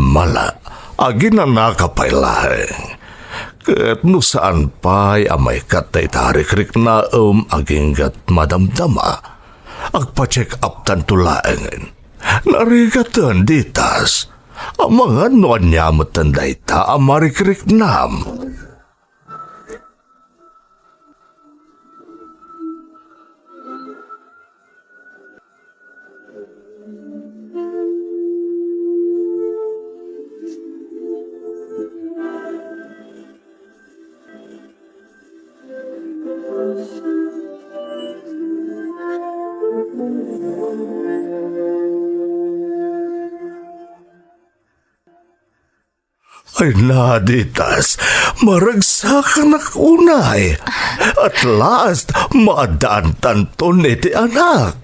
Mala, aginanaka pay laeng. Ket no saan pay a maikkat dayta a rikriknaem aginggat madamdama, agpa-check up tanto laengen. Narigaten, Ditas. Amangan no ania metten dayta a marikriknam. Ay, Naditas, maragsakanak unay. At last, maaddaantanton iti anak.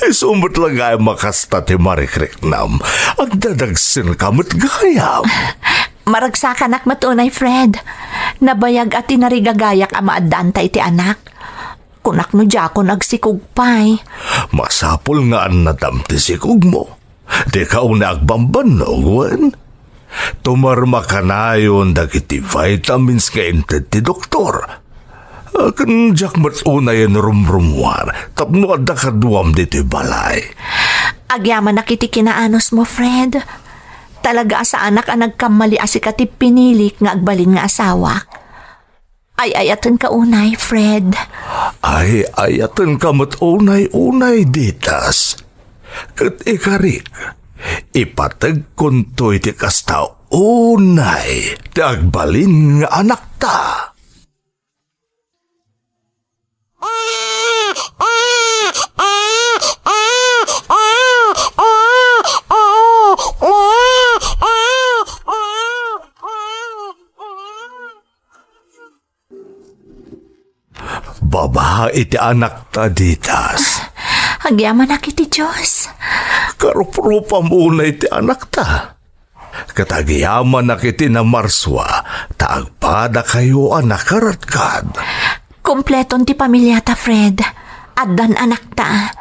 Isu met la gayam a kasta ti marikriknam. Agdadagsenka met gayam. Maragsakanak met unay, Fred. Nabayag a tinarigagayak a maaddaanta iti anak. Kunak no diakon agsikog pay. Masapul nga annadam ti sikogmo. Dika unay agbambannog, wen? Tumarma kanayon dagiti vitamins nga inted ti doktor. Ken diak met unayen rumrummuar tapno adda kaduam ditoy balay. Agyamanak iti kinaanusmo, Fred. Talaga a saanak a nagkammali a sika ti pinilik nga agbalin nga asawak. Ay-ayatenka unay, Fred. Ay-ayatenka met unay-unay, Ditas. Ket ikarik, ipategkonto iti kasta unay ti agbalin nga anakta. Babai ti anakta, Ditas. Agyamanak iti Dios. Karuprupam unay ti anakta. Ket agyamanak iti namarsua, ta agpadakayo a nakaradkad. Kompleton ti pamiliata, Fred. Addan anakta.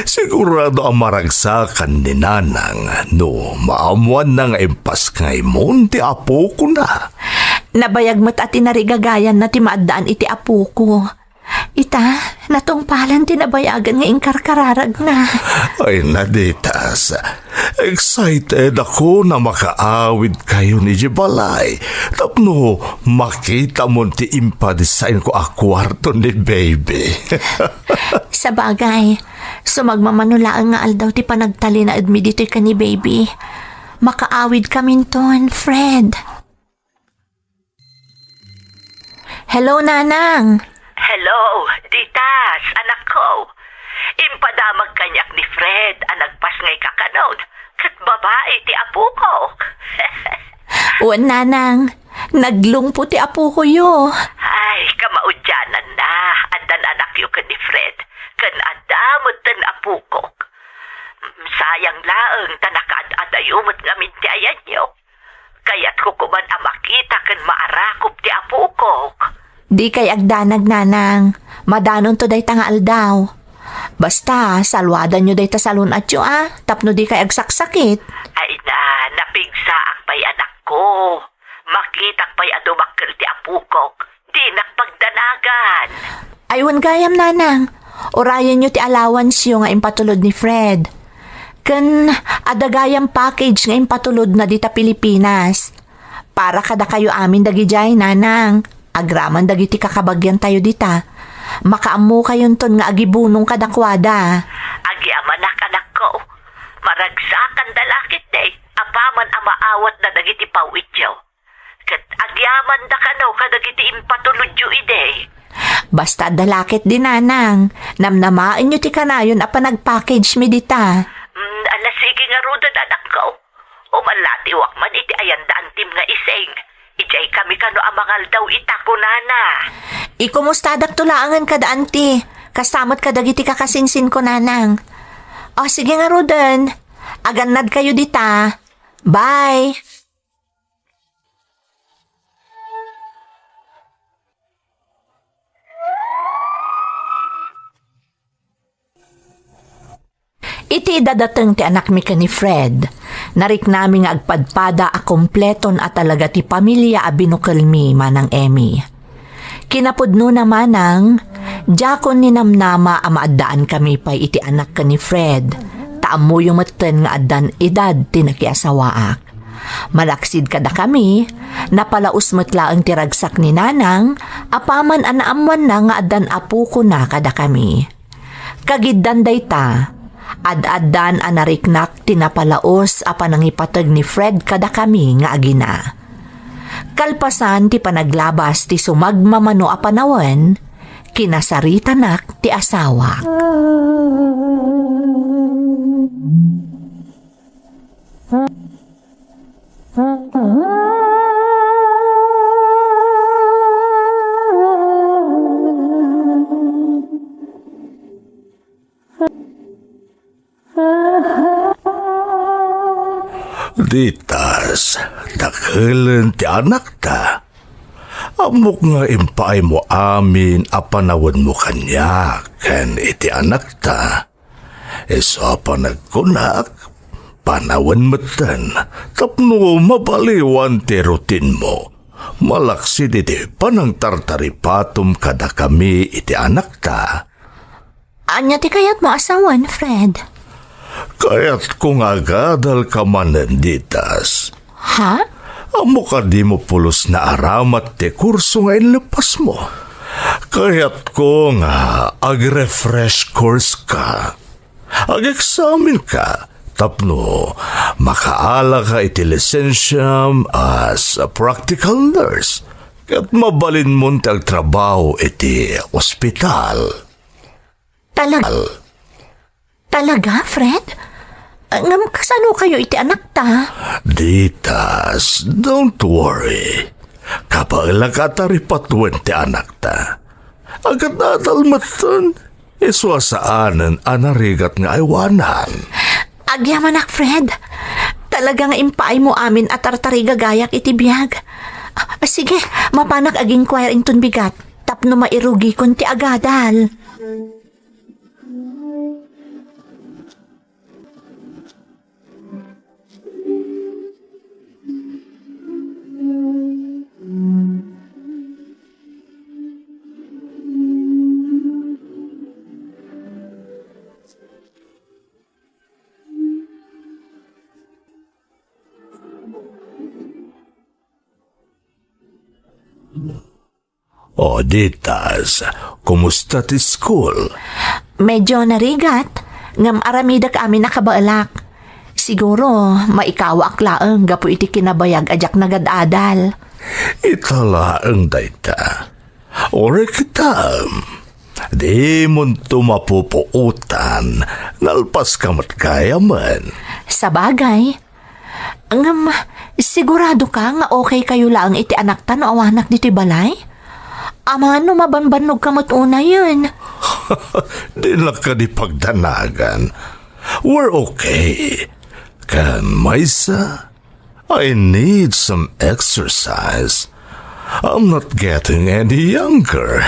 Sigurado a maragsakan ni Nanang no maammuanna nga impaskaymo ti apokona. Nabayag met a tinarigagayanna ti maaddaan iti apoko. Ita, natungpalan ti nabayagan nga inkarkararagna. Ay, Naditas. Excited ako na makaawid kayo ni Jibalay. Tapno makita mon ti impa-design ko a kwarto ni baby. Sabagay, sumagmamano laeng nga aldaw ti panagtalinaedmi ditoy ken ni baby. Makaawid kaminton, Fred. Hello, Nanang. Hello, Ditas, anakko. Impadamag kaniak ni Fred a nagpas nga ikakanon, ket babai ti apokok. Wen, Nanang, naglungpo ti apokoyo. Ay, kamaudiananna, addan anakyo ken ni Fred, ken adda metten apokok. Sayang laeng ta nakaad-adayo met ngamin ti ayanyo. Kayatko koman a makita ken maarakop ti apokok. Dikay agdanag, Nanang. Madanonto dayta nga aldaw. Basta, saluadanyo dayta salun-atyo, a, tapno dikay agsaksakit. Ay na, napigsaak pay, anakko. Makitak pay a dumakkel ti apokok. Dinak pagdanagan. Ay, wen gayam, Nanang. Urayenyo ti allowance-yo nga impatulod ni Fred. Ken adda gayam package nga impatulodna dita Pilipinas. Para kadakayo amin dagidiay, Nanang. Agraman dagiti kakabagiantayo dita. Makaammokayonton nga agibunong kadakuada. Agyamanak, anakko. Maragsakan da la ketdi, apaman a maawatda dagiti pawidyo. Ket agyamanda kano kadagiti impatulodyo idi. Basta adda la ketdi, Nanang, namnamaenyo ti kanayon a panagpackage-mi dita. Mm, ala, sige ngaruden, anakko. Umalatiwak man iti ayanda antim nga ising. Idiay kami kano a mangaldaw ita, kunana. Ikumustada laengen kada anti, kasta met kadagiti kakasinsinko, Nanang. O, sige ngaruden. Agannadkayo dita. Bye. Iti dadateng ti anakmi ken ni Fred, nariknami nga agpadpada a kompleton a talaga ti pamilia a binukelmi, Manang Emmy. Kinapudnona, Manang, diakon ninamnama a maaddaankami pay iti anak ken ni Fred, ta ammoyo metten nga addan edad ti nakiasawaak. Malaksid kadakami, napalaos met laeng ti ragsak ni Nanang, apaman a naammoanna nga addan apokona kadakami. Kagiddan dayta, ad-addan a nariknak ti napalaos a panangipateg ni Fred kadakami nga agina. Kalpasan ti panaglabas ti sumagmamano a panawen, kinasaritanak ti asawak. Ditas, dakelen ti anakta. Ammok nga impaaymo amin a panawenmo kaniak ken iti anakta. Isu a panagkunak, panawen metten tapno mabaliwan ti rutinmo. Malaksid iti panangtartaripatom kadakami iti anakta. Ania ti kayatmo a sawen, Fred? Kayatko nga agadalka manen, Ditas. Ha? Ammok a dimo pulos naaramat ti kurso nga inleppasmo. Kayatko nga ag-refresh course ka. Ag-examen ka tapno makaalaka iti lisensiam as a practical nurse ket mabalinmon ti agtrabaho iti ospital. Talag-, talaga, Fred? Ngem kasano kayo iti anakta? Ditas, don't worry. Kabaelak a taripatuen ti anakta. Agadadal metten, isu a saanen a narigat nga aywanan. Agyamanak, Fred. Talaga nga impaaymo amin a tartarigagayak iti biag. Ah, sige, mapanak ag-inquire inton bigat tapno mairugikon ti agadal. O, Ditas, kumusta ti school? Medyo narigat, ngem aramidek amin a kabaelak. Siguro, maikawaak laeng gapu iti kinabayag a diak nagad-adal. Ita laeng dayta. Uray kitam, dimonto mapupuotan, nalpaska met gayamen. Sabagay. Ngem, sigurado ka nga okay kayo laeng iti anakta no awanak ditoy balay? Amangan no mabanbannog ka met unayen. Dinak kadi pagdanagan. We're okay. Ken maysa, I need some exercise. I'm not getting any younger.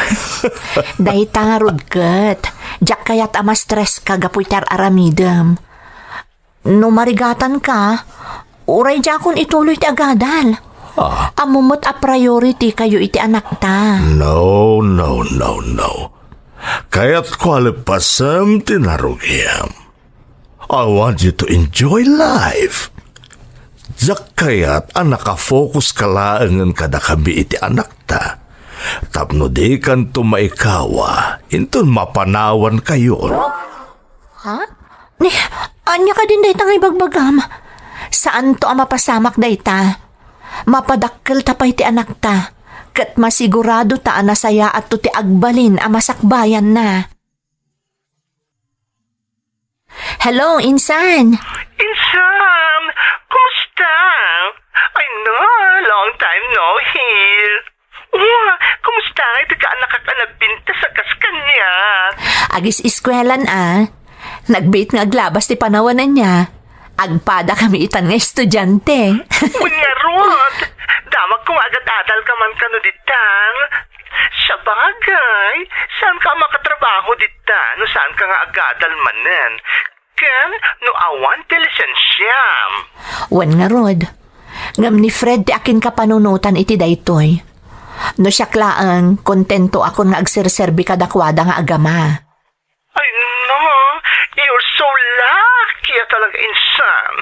Dayta ngarud ket, diak kayat a ma-stress ka gapu iti ar-aramidem. No marigatan ka, uray diakon ituloy ti agadal. Ah. Ammom met a priority kayo iti anakta. No, no, no, no. Kayatko a leppasem ti narugiam. I want you to enjoy life. Diak kayat a nakafocus ka laengen kadakami iti anakta. Tapno dikanto maikawa, inton mapanawan kayo. Ha? Ni, ania kadin dayta nga ibagbagam? Saanto a mapasamak dayta. Mapadakkelta pay ti anakta, ket masiguradota a nasayaatto ti agbalin a masakbayanna. Hello, insan. Insan, kumusta? Ay na, long time no hear. Wa, kumusta nga iti kaanakak a nagpintas a kas kaniak? Agis-eskuelan a. Nagbiit nga aglabas ti panawan ania. Agpada kami itan nga estudiante. Wen ngarud, damagko nga agad-adal ka man kano ditan. Sabagay, saan ka a makatrabaho ditan no saan ka nga agadal manen? Ken no awan ti lisensiam. Wen ngarud, ngem ni Fred ti akinkapanunotan iti daytoy. No siak laeng, kontentoakon nga agserserbi kadakuada nga agama. Ay, no, you're so lucky a talaga, insan.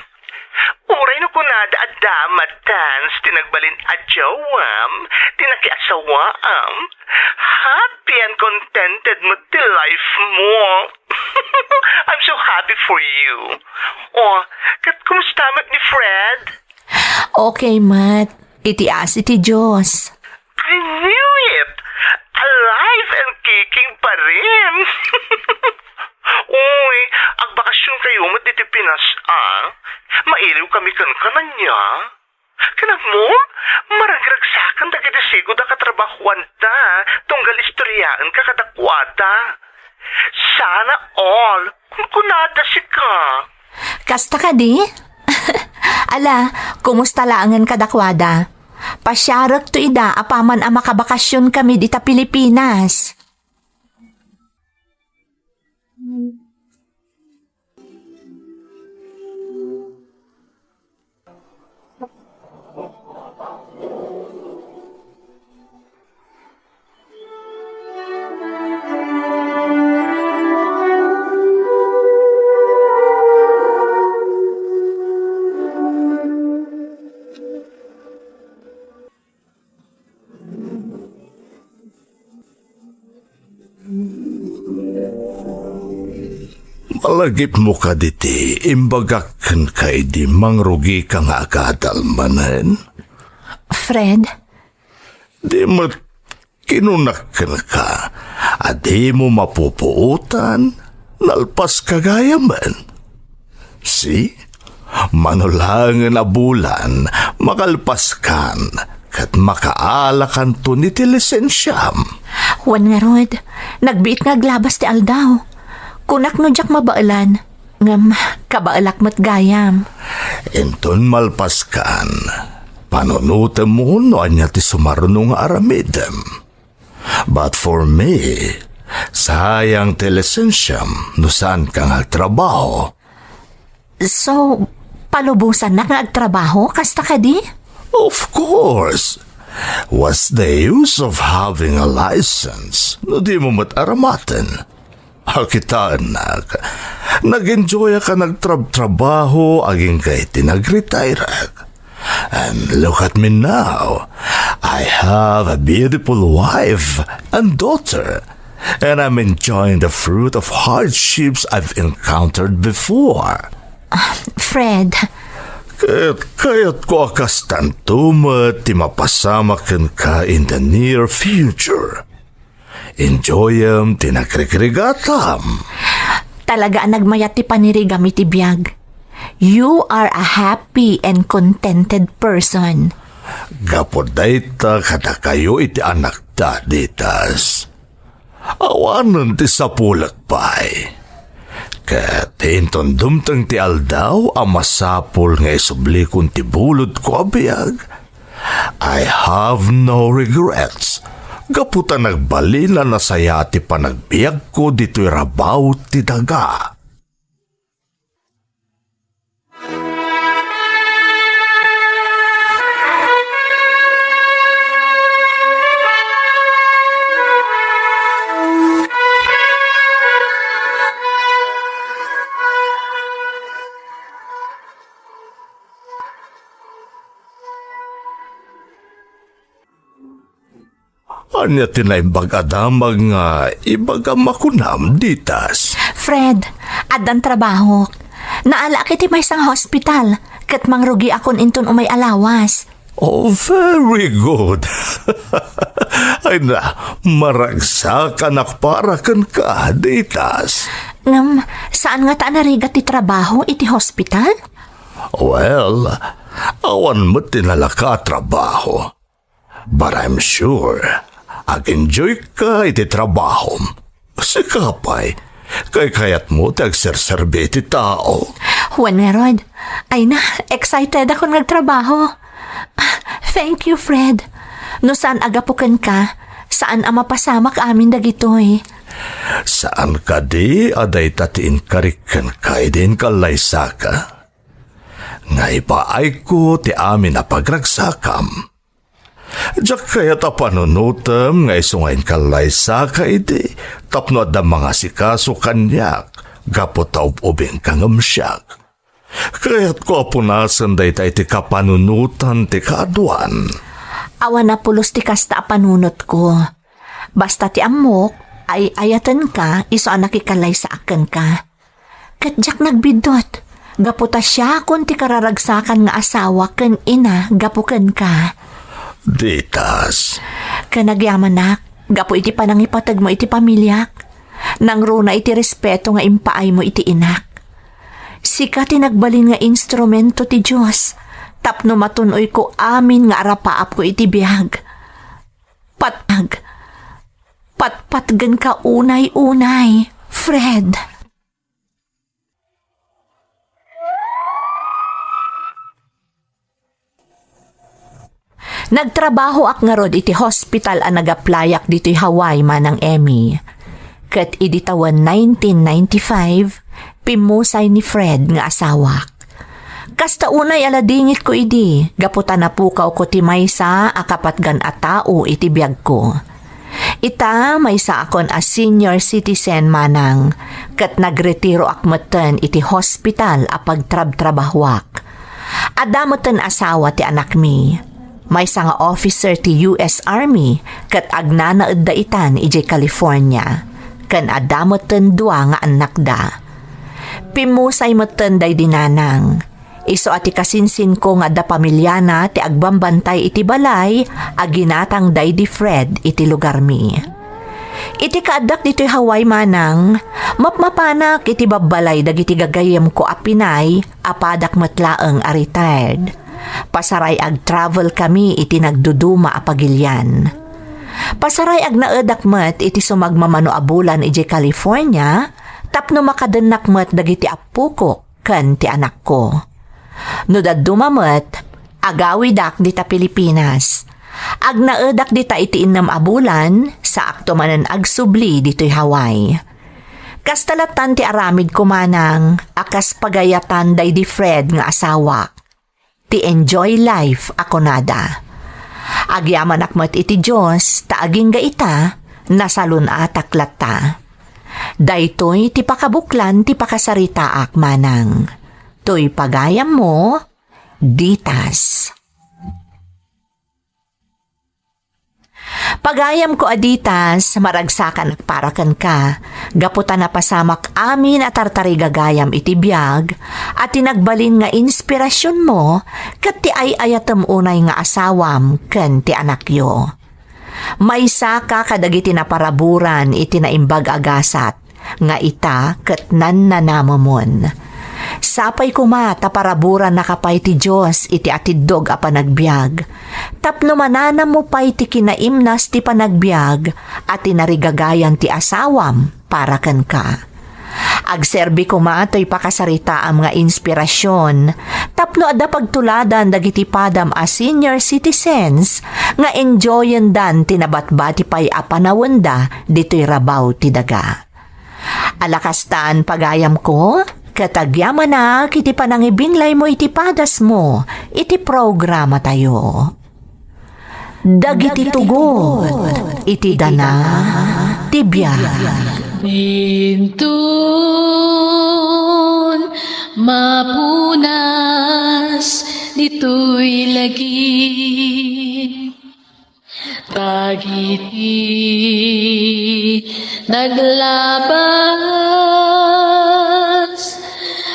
Uray no kunada a damatans ti nagbalin a jowam, ti nakiasawaam, happy and contented met ti life mo. I'm so happy for you. Oh, ket kumusta met ni Fred? Okay met. Iti asi ti Dios. I knew it! Alive and kicking pa rin! Uy, agbakasyon kayo met diti Pinas, a? Mailiw kami kenka ania? Ken ammom, maragragsakan dagiti sigud a katrabahuanta tunggal istoryaenka kadakuada. Sana all, kunkunada sika. Kasta kadi? Ala, kumusta laengen kadakuada? Pasiarekto ida apaman a makabakasyon kami dita Pilipinas. Malagipmo kadi ti imbagak kenka idi mangrugika nga agadal manen? Fred? Di met kinunak kenka a dimo mapupuotan, nalpaska gayamen. See? Mano laengen a bulan, makalpaskan, ket makaalakanton iti lisensiam. Wen ngarud, nagbiit nga aglabas ti aldaw. Kunak no diak mabaelan, ngem kabaelak met gayam. Inton malpaskan, panunotemmo no ania ti sumaruno nga aramidem. But for me, sayang ti lisensiam no saanka nga agtrabaho. So, palubosannak nga agtrabaho, kasta kadi? Of course. What's the use of having a license no dimo met aramaten? A, kitaennak, nag-enjoyak a nagtrabtrabaho agingga iti nag-retireak. And look at me now. I have a beautiful wife and daughter, and I'm enjoying the fruit of hardships I've encountered before. Fred, Ket kayatko a kastanto met ti mapasamak kenka in the near future. Enjoyem ti nagrigrigatam. Talaga a nagmayat ti panirigam iti biag. You are a happy and contented person. Gapu dayta kadakayo iti anakta, Ditas. Awanen ti sapulek pay. Ket inton dumteng ti aldaw a masapul nga isublikon ti bulodko a biag, I have no regrets. Gapu ta nagbalin a nasayaat ti panagbiagko ditoy rabaw ti daga. Ania ti naimbag a damag nga ibagam a kunam, Ditas? Fred, addan trabahok. Naalaak iti maysa nga hospital, ket mangrugiakon inton umay a lawas. Oh, very good. Ay na, maragsakanak para kenka, Ditas. Ngem, saan ngata a narigat ti trabaho iti hospital? Well, awan met ti nalaka a trabaho. But I'm sure, ag-enjoy ka iti trabahom. Sika pay, kaykayatmo ti agserserbi iti tao. Wen ngarud, ay na, excited akon nga agtrabaho. Ah, thank you, Fred. No saan a gapu kenka, saan a mapasamak amin dagitoy. Saan kadi a dayta ti inkarik kenka idi inkallaysaka? Nga ipaayko ti amin a pagragsakam. Diak kayat a panunotem nga isu nga inkallaysaka idi tapno adda mangasikaso kaniak gapu ta ub-ubingka ngem siak. Kayatko a punasen dayta iti kapanunotan ti kaaduan. Awan a pulos ti kasta a panunotko. Basta ti ammok, ay-ayatenka isu a nakikallaysaak kenka. Ket diak nagbiddut, gapu ta siakon ti kararagsakan nga asawa ken ina gapu kenka. Ditas. Ken agyamanak, gapu iti panangipategmo iti pamiliak, nangruna iti respeto nga impaaymo iti inak. Sika ti nagbalin nga instrumento ti Dios tapno matun-oyko amin nga arapaapko iti biag. Patag. Patpatgenka unay-unay, Fred. Nagtrabahoak ngarud iti hospital a nagaplayak ditoy Hawaii, Manang Emmy. Ket idi tawen nineteen ninety-five, pimmusay ni Fred nga asawak. Kasta unay a ladingitko idi, gapu ta napukawko ti maysa a kapatgan a tao iti biagko. Ita, maysaakon a senior citizen, Manang, ket nagretiroak metten iti hospital a pagtrabtrabahoak. Adda metten asawa ti anakmi. Maysa nga officer ti U S Army ket agnanaedda itan idiay California, ken adda metten dua nga annakda. Pimmusay metten daydi nanang. Isu a ti kasinsinko nga adda pamiliana ti agbambantay iti balay a ginatang daydi Fred iti lugarmi. Iti kaaddak ditoy Hawaii, Manang, mapmapanak iti babbalay dagiti gagayyemko a Pinay a padak met laeng a retired. Pasaray agtravel kami iti nagduduma a pagilian. Pasaray agnaedak met iti sumagmamano a bulan idiay California tapno makadennak met dagiti appokok ken ti anakko. No dadduma met, agawidak dita Pilipinas. Agnaedak dita iti innem a bulan, saakto manen agsubli ditoy Hawaii. Kasta lattan ti aramidko, Manang, a kas pagayatan daydi Fred nga asawak. Ti enjoy life a kunada. Agyamanak met iti Dios ta agingga ita, nasalun-atak latta. Daytoy ti pakabuklan ti pakasaritaak, Manang. Toy pagayammo, Ditas. Pagayamko a Ditas, maragsakanak para kenka, gapu ta napasamak amin a tartarigagayam iti biag, a ti nagbalin nga inspirasionmo ket ti ay-ayatem unay nga asawam ken ti anakyo. Maysaka kadagiti naparaburan iti naimbag a gasat, nga ita ket nannanamemon. Sapay koma ta paraburannaka pay ti Dios iti atiddog a panagbiag, tapno mananammo pay ti kinaimnas ti panagbiag a tinarigagayan ti asawam para kenka. Agserbi koma toy pakasaritaam nga inspirasion tapno adda pagtuladan dagiti padam a senior citizens nga enjoyendan ti nabatbati pay a panawenda ditoy rabaw ti daga. Alakastan, pagayamko, ket agyamanak iti panangibinglaymo iti padasmo iti programatayo. Dagiti tugot iti dana ti biag. Inton mapunas ditoy lagi, dagiti naglabas,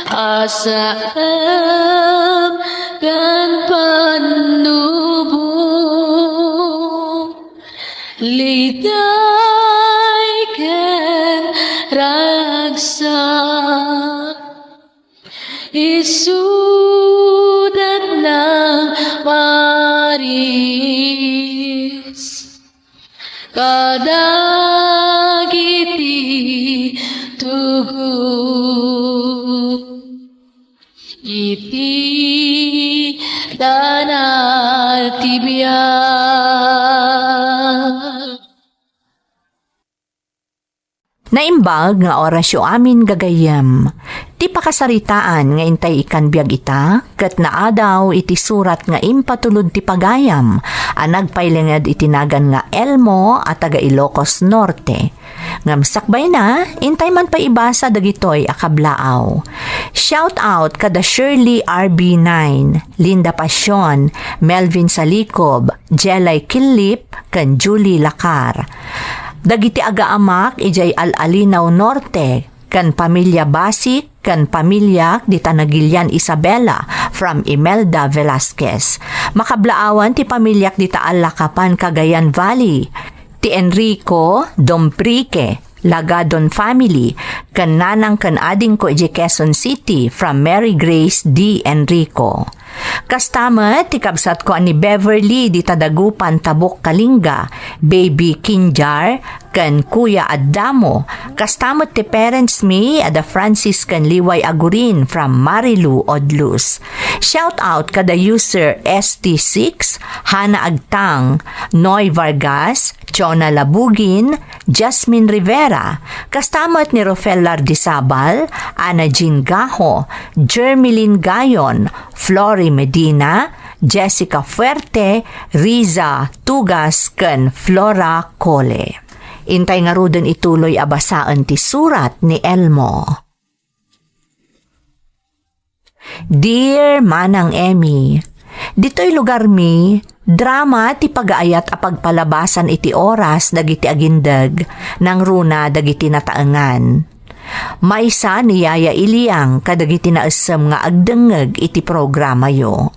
asam ken pannubo, liday ken ragsak. Isudat nang maris kadagiti tugot iti dana ti biag. Naimbag nga orasyo amin, gagayyem. Ti pakasaritaan nga intay ikkan biag ita, ket naadaw iti surat nga impatulod ti pagayam a nagpailinged iti nagan nga Elmo a taga Ilocos Norte. Ngem sakbayna, intay man pay ibasa dagitoy a kablaaw. Shout out kada Shirley R B nine, Linda Pasion, Melvin Salikob, Jelay Kilip, ken Julie Lacar. Dagiti agaamak idiay Al-Alinaw Norte, ken pamilia Basic, ken pamiliak dita Nagilian Isabela from Imelda Velasquez. Makablaawan ti pamiliak dita Alacapan, Cagayan Valley, ti Enrico Domprique, Lagadon family, ken nanang ken adingko idiay Quezon City from Mary Grace D. Enrico. Kasta met ti kabsatko a ni Beverly dita Dagupan, Tabuk, Kalinga, Baby Kinjar, ken Kuya Adamo. Kasta met ti parents mi a da Francis ken Liway Agurin from Marilu, Odlus. Shout out kada user S T six, Hana Agtang, Noy Vargas, Chona Labugin, Jasmine Rivera, kasta met ni Rofel Lardizabal, Ana Jean Gajo, Jermeline Gayon, Flory Medina, Jessica Fuerte, Riza Tugas, ken Flora Cole. Intay ngaruden ituloy a basaen ti surat ni Elmo. Dear Manang Emmy, ditoy lugarmi, drama ti pagaayat a pagpalabasan iti oras dagiti agindeg, nangruna dagiti nataengan. Maysa ni Yaya Iliang kadagiti naessem nga agdengngeg iti programayo.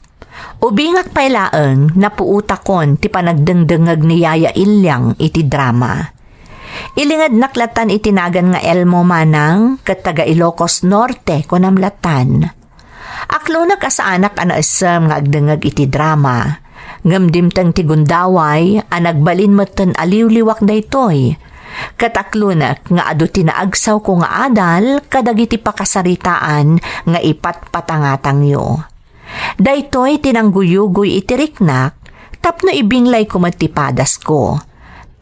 Ubingak pay laeng, napuotakon ti panagdengdengngeg ni Yaya Iliang iti drama. Ilingednak lattan iti nagan nga Elmo, manang, ket taga Ilocos Norte, kunam lattan. Aklonek a saanak a naessem nga agdengngeg iti drama, ngem dimteng ti gundaway a nagbalin metten a liwliwak daytoy. Ket aklonek nga adu ti naagsawko nga adal kadagiti pakasaritaan nga ipatpatangatangyo. Daytoy ti nangguyugoy iti riknak tapno ibinglayko met ti padasko.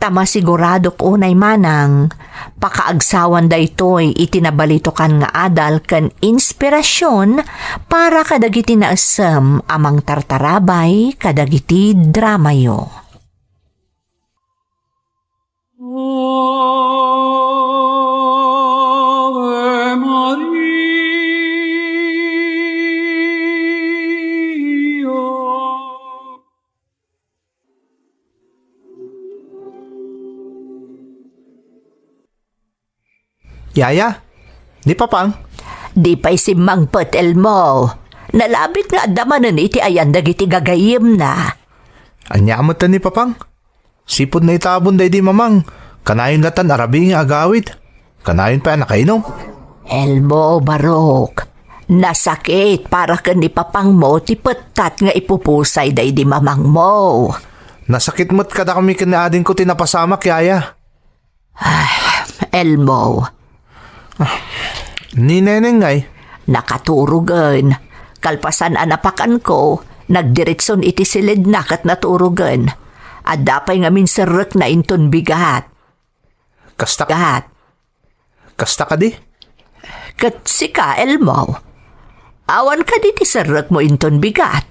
Ta masiguradok unay, manang, pakaagsawan daytoy iti nabalitokan nga adal ken inspirasion para kadagiti naessem a mangtartarabay kadagiti dramayo. Ave Maria. Yaya, ni Papang? Di pay simmangpet, Elmo. Nalabit nga adda manen iti ayan dagiti gagayyemna. Ania met ni Papang? Sipud naitabon daydi Mamang, kanayon latan arabii nga agawid. Kanayon pay a nakainom. Elmo, Barok, nasakit para ken ni Papangmo ti pettat nga ipupusay daydi Mamangmo. Nasakit met kadakami ken ni adingko ti napasamak, Yaya. Ah, Elmo. Ah, ni Neneng ngay? Nakaturogen. Kalpasan a napakanko, nagdiretson iti siledna ket naturogen. Adda pay ngamin serrekna inton bigat. Kasta Gat. Kasta kadi? Ket sika, Elmo. Awan kadi ti serrekmo inton bigat?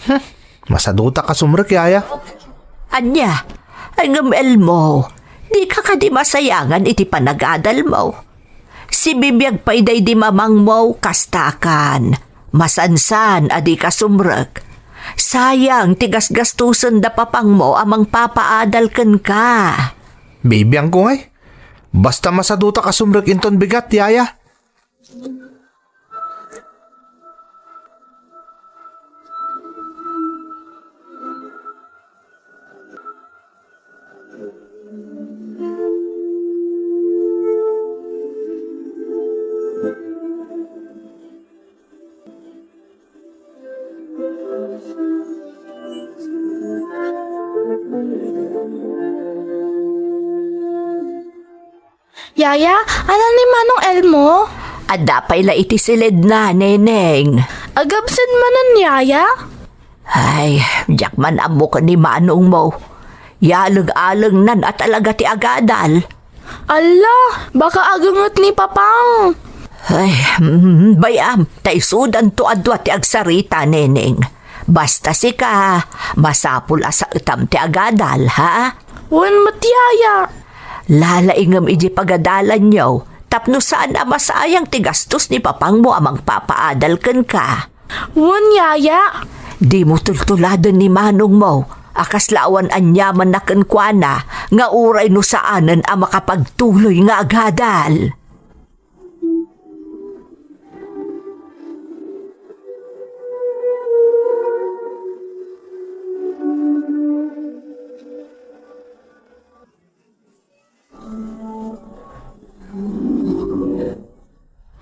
Hmm, masadutak a sumrek, Yaya. Ania? Ay ngem, Elmo, dika kadi masayangan iti panagadalmo? Sibibiag pay daydi Mamangmo, kastakan. Masansan a dika sumrek. Sayang ti gasgastusen da Papangmo a mangpapaadal kenka. Bibiangko ngay. Basta masadutak a sumrek inton bigat, Yaya. Yaya, anan ni Manong Elmo? Adda pay la iti siledna, Neneng. Agabsent manen, Yaya? Ay, diak man ammo ken ni Manongmo. Yaleng-alengnan a talaga ti agadal. Alla, baka agenget ni Papang. Ay, mm, bay-am, ta isudanto a dua ti agsarita, Neneng. Basta sika, masapul a saetam ti agadal, ha? Wen met, Yaya. Lalaingem iti pagadalanyo, tapno saan a masayang ti gastos ni Papangmo a mangpapaadal kenka. Wen, Yaya. Dimo tultuladen ni Manongmo a kasla awan aniamanna kenkuana nga uray no saanen a makapagtuloy nga agadal.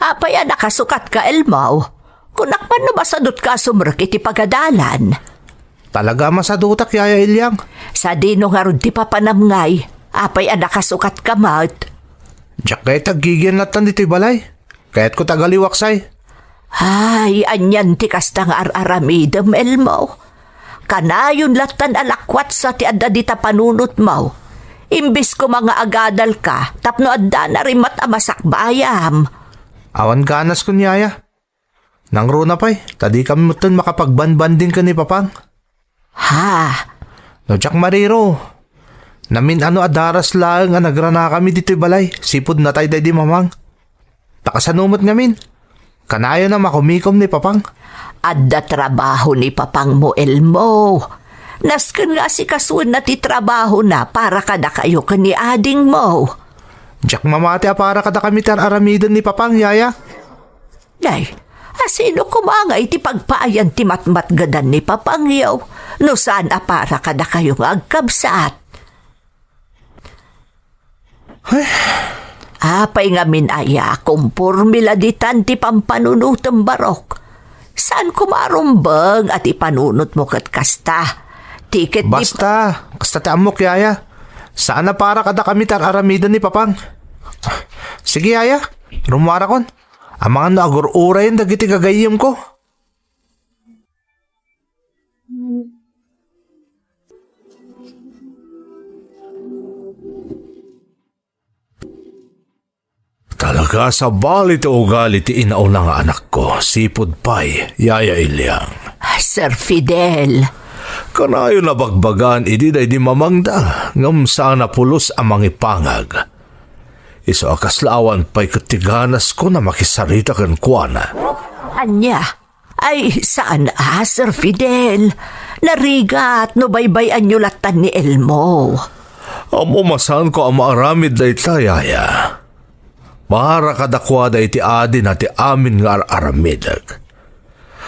Apay a nakasukatka, Elmo? Kunak man no masadutka a sumrek iti pagadalan. Talaga a masadutak, Yaya Iliang. Sadino ngarud ti papanam ngay? Apay a nakasukatka met? Diak ngay taggigian lattan ditoy balay. Kayatko ti agaliwaksay. Ay, anian ti kasta nga ar-aramidem, Elmo? Kanayon lattan a lakuatsa ti adda dita panunotmo. Imbes koma nga agadalka, tapno adda na rimmat a masakbayam. Awan ganas kun, Yaya. Nangruna pay, ta dikami metten makapagbanbanding ken ni Papang. Ha? No diak mariro, namin-ano a daras laeng a nagranakami ditoy balay, sipud natay daydi Mamang. Ta kasano met ngamin? Kanayon a makumikom ni Papang. Adda trabaho ni Papangmo, Elmo. Nasken nga asikasuenna ti trabahona para kadakayo ken ni adingmo. Diak mamati a para kadakami ti ar-aramiden ni Papang, Yaya. Nay, asino koma nga iti pagpaayan ti matmatgedan ni Papangyo no saan a para kadakayo nga agkabsat? Ay. Apay ngamin aya, kumpormi la ditan ti pampanunotem, Barok. Saan koma a rumbeng a ti panunotmo ket kasta. Ti ket di Basta, kasta ti ammok, Yaya. Saan a para kadakami ti ar-aramiden ni Papang. Sige, Yaya, rummuarakon. Amangan no agur-urayen dagiti gagayyemko. Talaga, sabali ti ugali ti inauna nga anakko, sipud pay, Yaya Iliang. Sir Fidel. Kanayon a bagbagaan idi daydi mamangda, ngem saan a pulos a mangipangag. Isu a kasla awan pay ket ti ganasko a makisarita kenkuana. Ania? Ay, saan a, Sir Fidel. Narigat no baybay-anyo lattan ni Elmo. Ammom a saanko a maaramid dayta, Yaya. Para kadakuada iti adina ti amin nga ar-aramidek.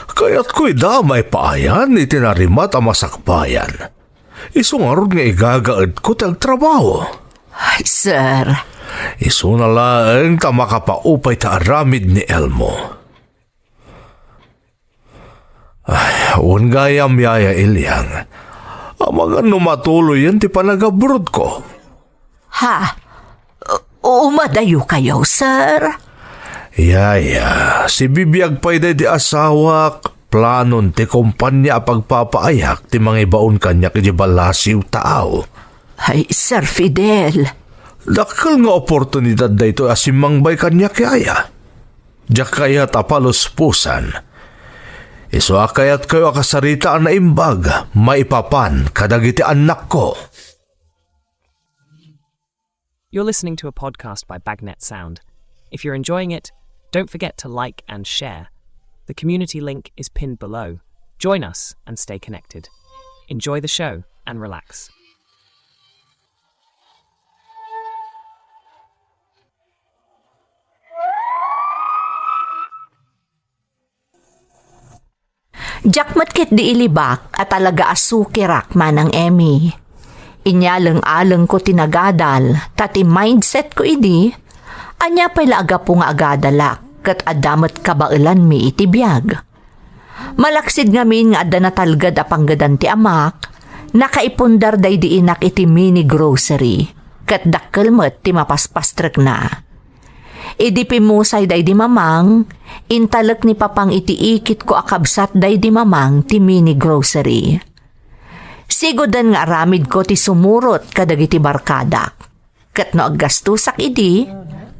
Kayatko ida maipaayan iti narimat a masakbayan. Isu ngarud nga igagaedko ti agtrabaho. Ay, sir. Isuna laeng ta makapaupay ti aramid ni Elmo. Ay, wen gayam, Yaya Ilyang. Amangan no matuloyen ti panagabrodko. Ha? U-, umadayokayo, sir? Yaya, sibibiag pay daydi asawak, planon ti kompania a pagpapaayak ti mangibaon kaniak iti ballasiw taaw. Ay, Sir Fidel. Dakkel nga oportunidad daytoy a simmangbay kaniak, Yaya. Diak kayat a paluspusan. Isu a kayatkayo a kasarita a naimbag maipapan kadagiti annakko. You're listening to a podcast by Bagnet Sound. If you're enjoying it, don't forget to like and share. The community link is pinned below. Join us and stay connected. Enjoy the show and relax. Diak met ketdi ilibak a talaga a sukirak, Manang Emmy. Inyaleng-alengko ti nagadal, ta ti mindsetko idi, ania pay la a gapu nga agadalak ket adda met kabaelanmi iti biag. Malaksid ngamin nga adda natalged a panggedan ti amak, nakaipundar daydi inak iti mini grocery, ket dakkel met ti mapaspastrekna. Idi pimmusay daydi mamang, intalek ni Papang iti ikitko a kabsat daydi mamang ti mini grocery. Siguden nga aramidko ti sumurot kadagiti barkadak. Ket no aggastosak idi,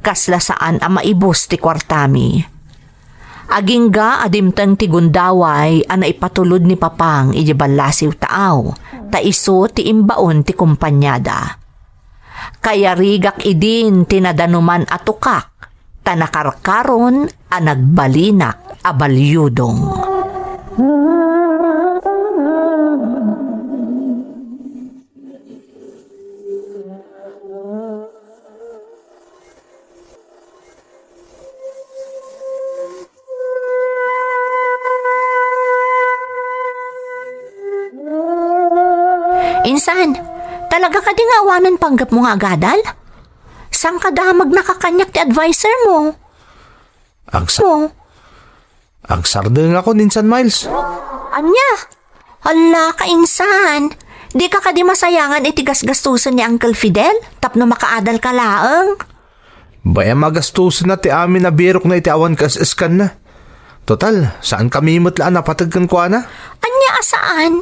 kasla saan a maibus ti kuartami. Agingga a dimteng ti gundaway a naipatulod ni Papang idiay ballasiw taaw, ta isu ti imbaon ti kompaniada. Kayarigak idin ti nadanuman a tukak, ta nakarkaron a nagbalinak a baliudong. Insan, talaga kadi nga awanen panggepmo nga agadal? Saan ka damagna ka kaniak ti adviser mo? Agsa- Mo? Agsardengakon insan, Miles. Ania? Hala ka, insan. Di ka kadi masayangan iti gasgastusen ni Uncle Fidel tapno makaadal ka laeng? Bay-am a gastusenna ti amin a birokna iti awan kaes-eskanna. Total, saan kami met la a napateg kenkuana? Ania a saan?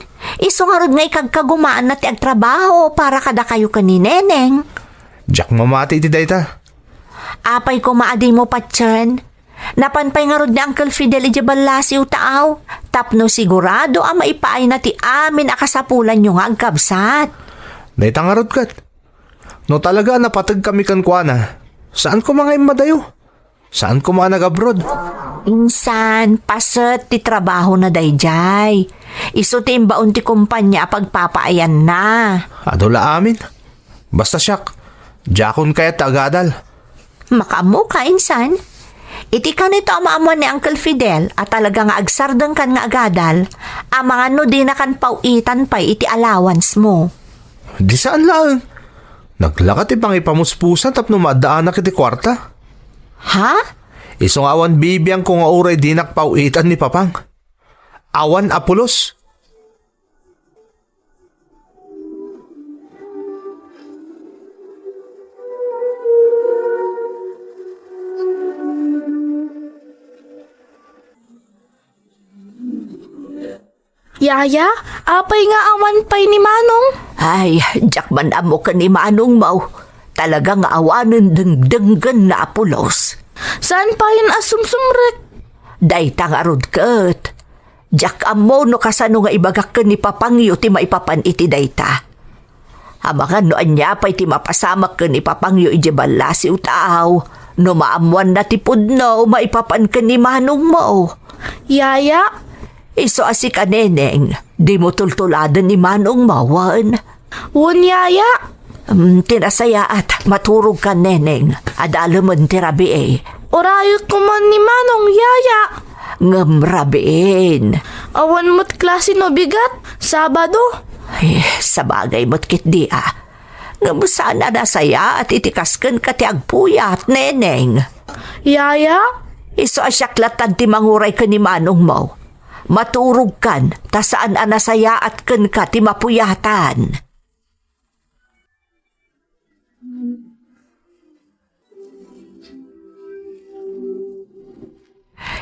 Isu ngarud nga ikagkagumaanna ti agtrabaho para kadakayo ken ni Neneng. Diak mamati iti dayta. Apay koma a dimo patien? Napan pay ngarud ni Uncle Fidel idiay ballasiw taaw, tapno sigurado a maipaayna ti amin a kasapulanyo nga agkabsat. Dayta ngarud ket. No talaga a napategkami kenkuana, saan koma nga immadayo? Saan koma a nag-abroad? Insan, paset ti trabahona daydiay. Isu ti imbaon ti kompania a pagpapaayanna. Adu la amin. Basta siak, diakon kayat ti agadal. Makaammoka, insan? Iti kanito a maammoan ni Uncle Fidel a talaga nga agsardengkan nga agadal, amangan no dinakan paw-itan pay iti allowance mo. Di saan laeng. Naglaka ti pangipamuspusan tapno maaddaanak iti kuarta. Ha? Isu nga awan bibiangko nga uray dinak paw-itan ni Papang. Awan a pulos. Yaya, apay nga awan pay ni Manong? Ay, diak man ammo ken ni Manong mo. Talaga nga awanen dengdenggenna a pulos. Saan payen a sumsumrek? Dayta ngarud ket. Diak ammo no kasano nga ibagak ken ni Papangyo ti maipapan iti dayta. Amangan no ania pay ti mapasamak ken ni Papangyo idiay ballasiw taaw, no maammoanna ti pudno maipapan ken ni Manong mo. Yaya? Isu a sika, Neneng, dimo tultuladen ni Manong mo, wen? Wen, Yaya. Mm, ti nasayaat, maturogkan, Neneng. Adda lemen ti rabii. Urayek koma ni Manong, Yaya. Ngem rabiin. Awan met klase no bigat, Sabado. Eh, sabagay met ketdi a. Ngem saan a nasayaat iti kas kenka ti agpuyat, Neneng. Yaya? Isu a siak lattan ti manguray ken ni manongmo. Maturogkan, ta saan a nasayaat kenka ti mapuyatan.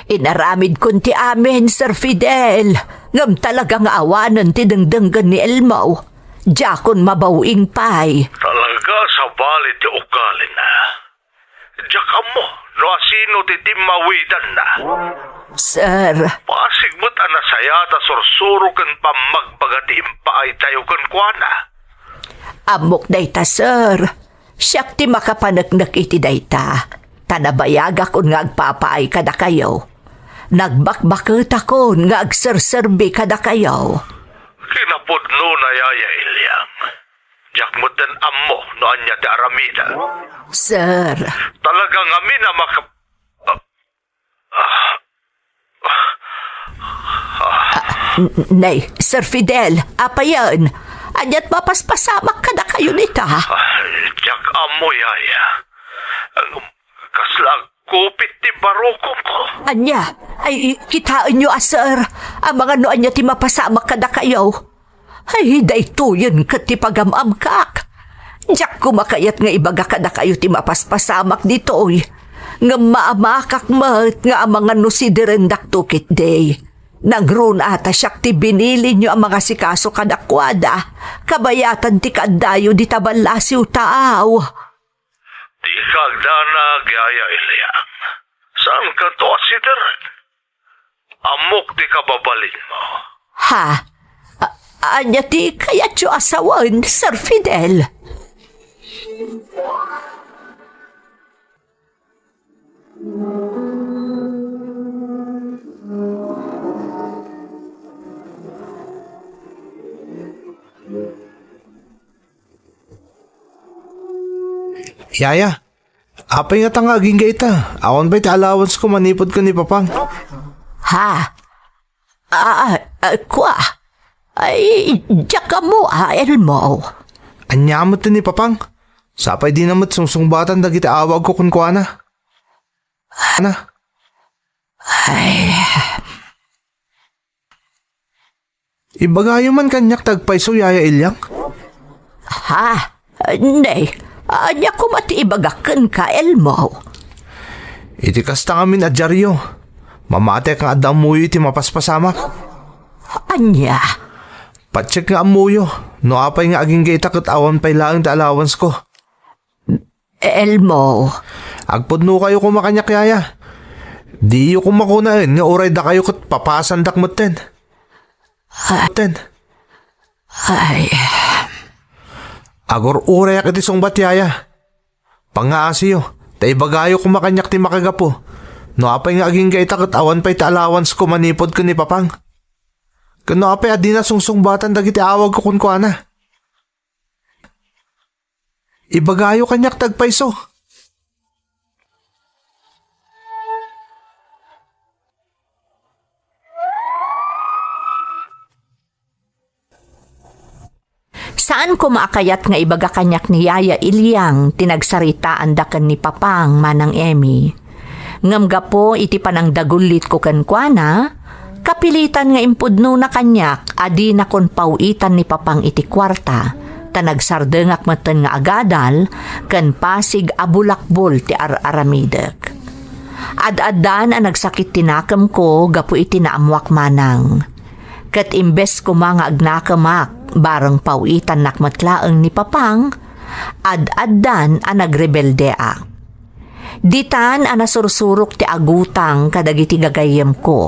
Inaramidkon ti amin, Sir Fidel, ngem talaga nga awanen ti dengdenggen ni Elmo. Diakon mabaw-ing pay. Talaga sabali ti ugalina. Diak ammo no asino ti timmawidanna. Sir. Pasig met a nasayaat a sursuro ken pammagbaga ti impaaytayo kenkuana. Ammok dayta, sir. Siak ti makapaneknek iti dayta, ta nabayagakon nga agpapaay kadakayo. Nagbakbaketakon nga agserserbi kadakayo. Kinapudnona, Yaya Iliang. Diak metten ammo no ania ti aramidek. Sir. Talaga ngamin a maka-, ah, ah, ah. Ah, n-, nay, Sir Fidel, apayen? Ania't mapaspasamak kadakayo dita? Ah, diak ammo, Yaya. Ang kasla kupit ti barukomko. Ania? Ay, kitaenyo a, sir. Amangan no ania ti mapasamak kadakayo. Ay, daytoyen ket ti pagam-amkak. Diak koma kayat nga ibaga kadakayo ti mapaspasamak ditoy. Ngem maamakak met nga amangan no sidirendakto ketdi. Nangruna ta siak ti binilinyo a mangasikaso kadakuada, kabayatan ti kaaddayo dita ballasiw taaw. Dika agdanag, Yaya Iliang. Saankato a sideren. Ammok ti kababalinmo. Ha? A-, ania ti kayatyo a sawen, Sir Fidel? Yaya, apay ngata nga agingga ita? Awan pay ti allowance ko manipud ken ni Papang. Ha? Ah, ah, kua? Ay, diak ammo, ah, Elmo. Ania met ni Papang? Sapay dina met sungsungbatan dagiti awagko kenkuana. Ana? Ay. Ibagayo man kaniak ti agpayso, Yaya Iliang? Ha? Nay, ania koma ti ibagak kenka, Elmo? Iti kasta ngamin a diario, mamatiak nga adda ammoyo iti mapaspasamak. Ania? Patiek nga ammoyo, no apay nga agingga ita ket awan pay laeng ti allowance ko. Elmo. Agpudnokayo koma kaniak, Yaya. Diyo koma kunaen nga uray dakayo ket papasandak metten. Ah. Metten. Ay. Agur-urayak iti sungbat, Yaya. Pangngaasiyo, ta ibagayo koma kaniak ti makagapu. No apay nga agingga ita ket awan pay ti allowance ko manipud ken ni Papang. Ken no apay a dina sungsungbatan dagiti awagko kenkuana. Ibagayo kaniak ti agpayso. Saan koma a kayat nga ibaga kaniak ni Yaya Iliang ti nagsaritaanda ken ni Papang, Manang Emmy. Ngem gapu iti panangdagullitko kenkuana, kapilitan nga impudnona kaniak a dinakon paw-itan ni Papang iti kuarta, ta nagsardengak metten nga agadal ken pasig a bulakbol ti ar-aramidek. Ad-addan a nagsakit ti nakemko gapu iti naammoak manang. Ket imbes koma nga agnakemak, bareng paw-itannak met laeng ni Papang, ad-addan a nagrebeldeak. Ditan a nasursurok ti agutang kadagiti gagayyemko.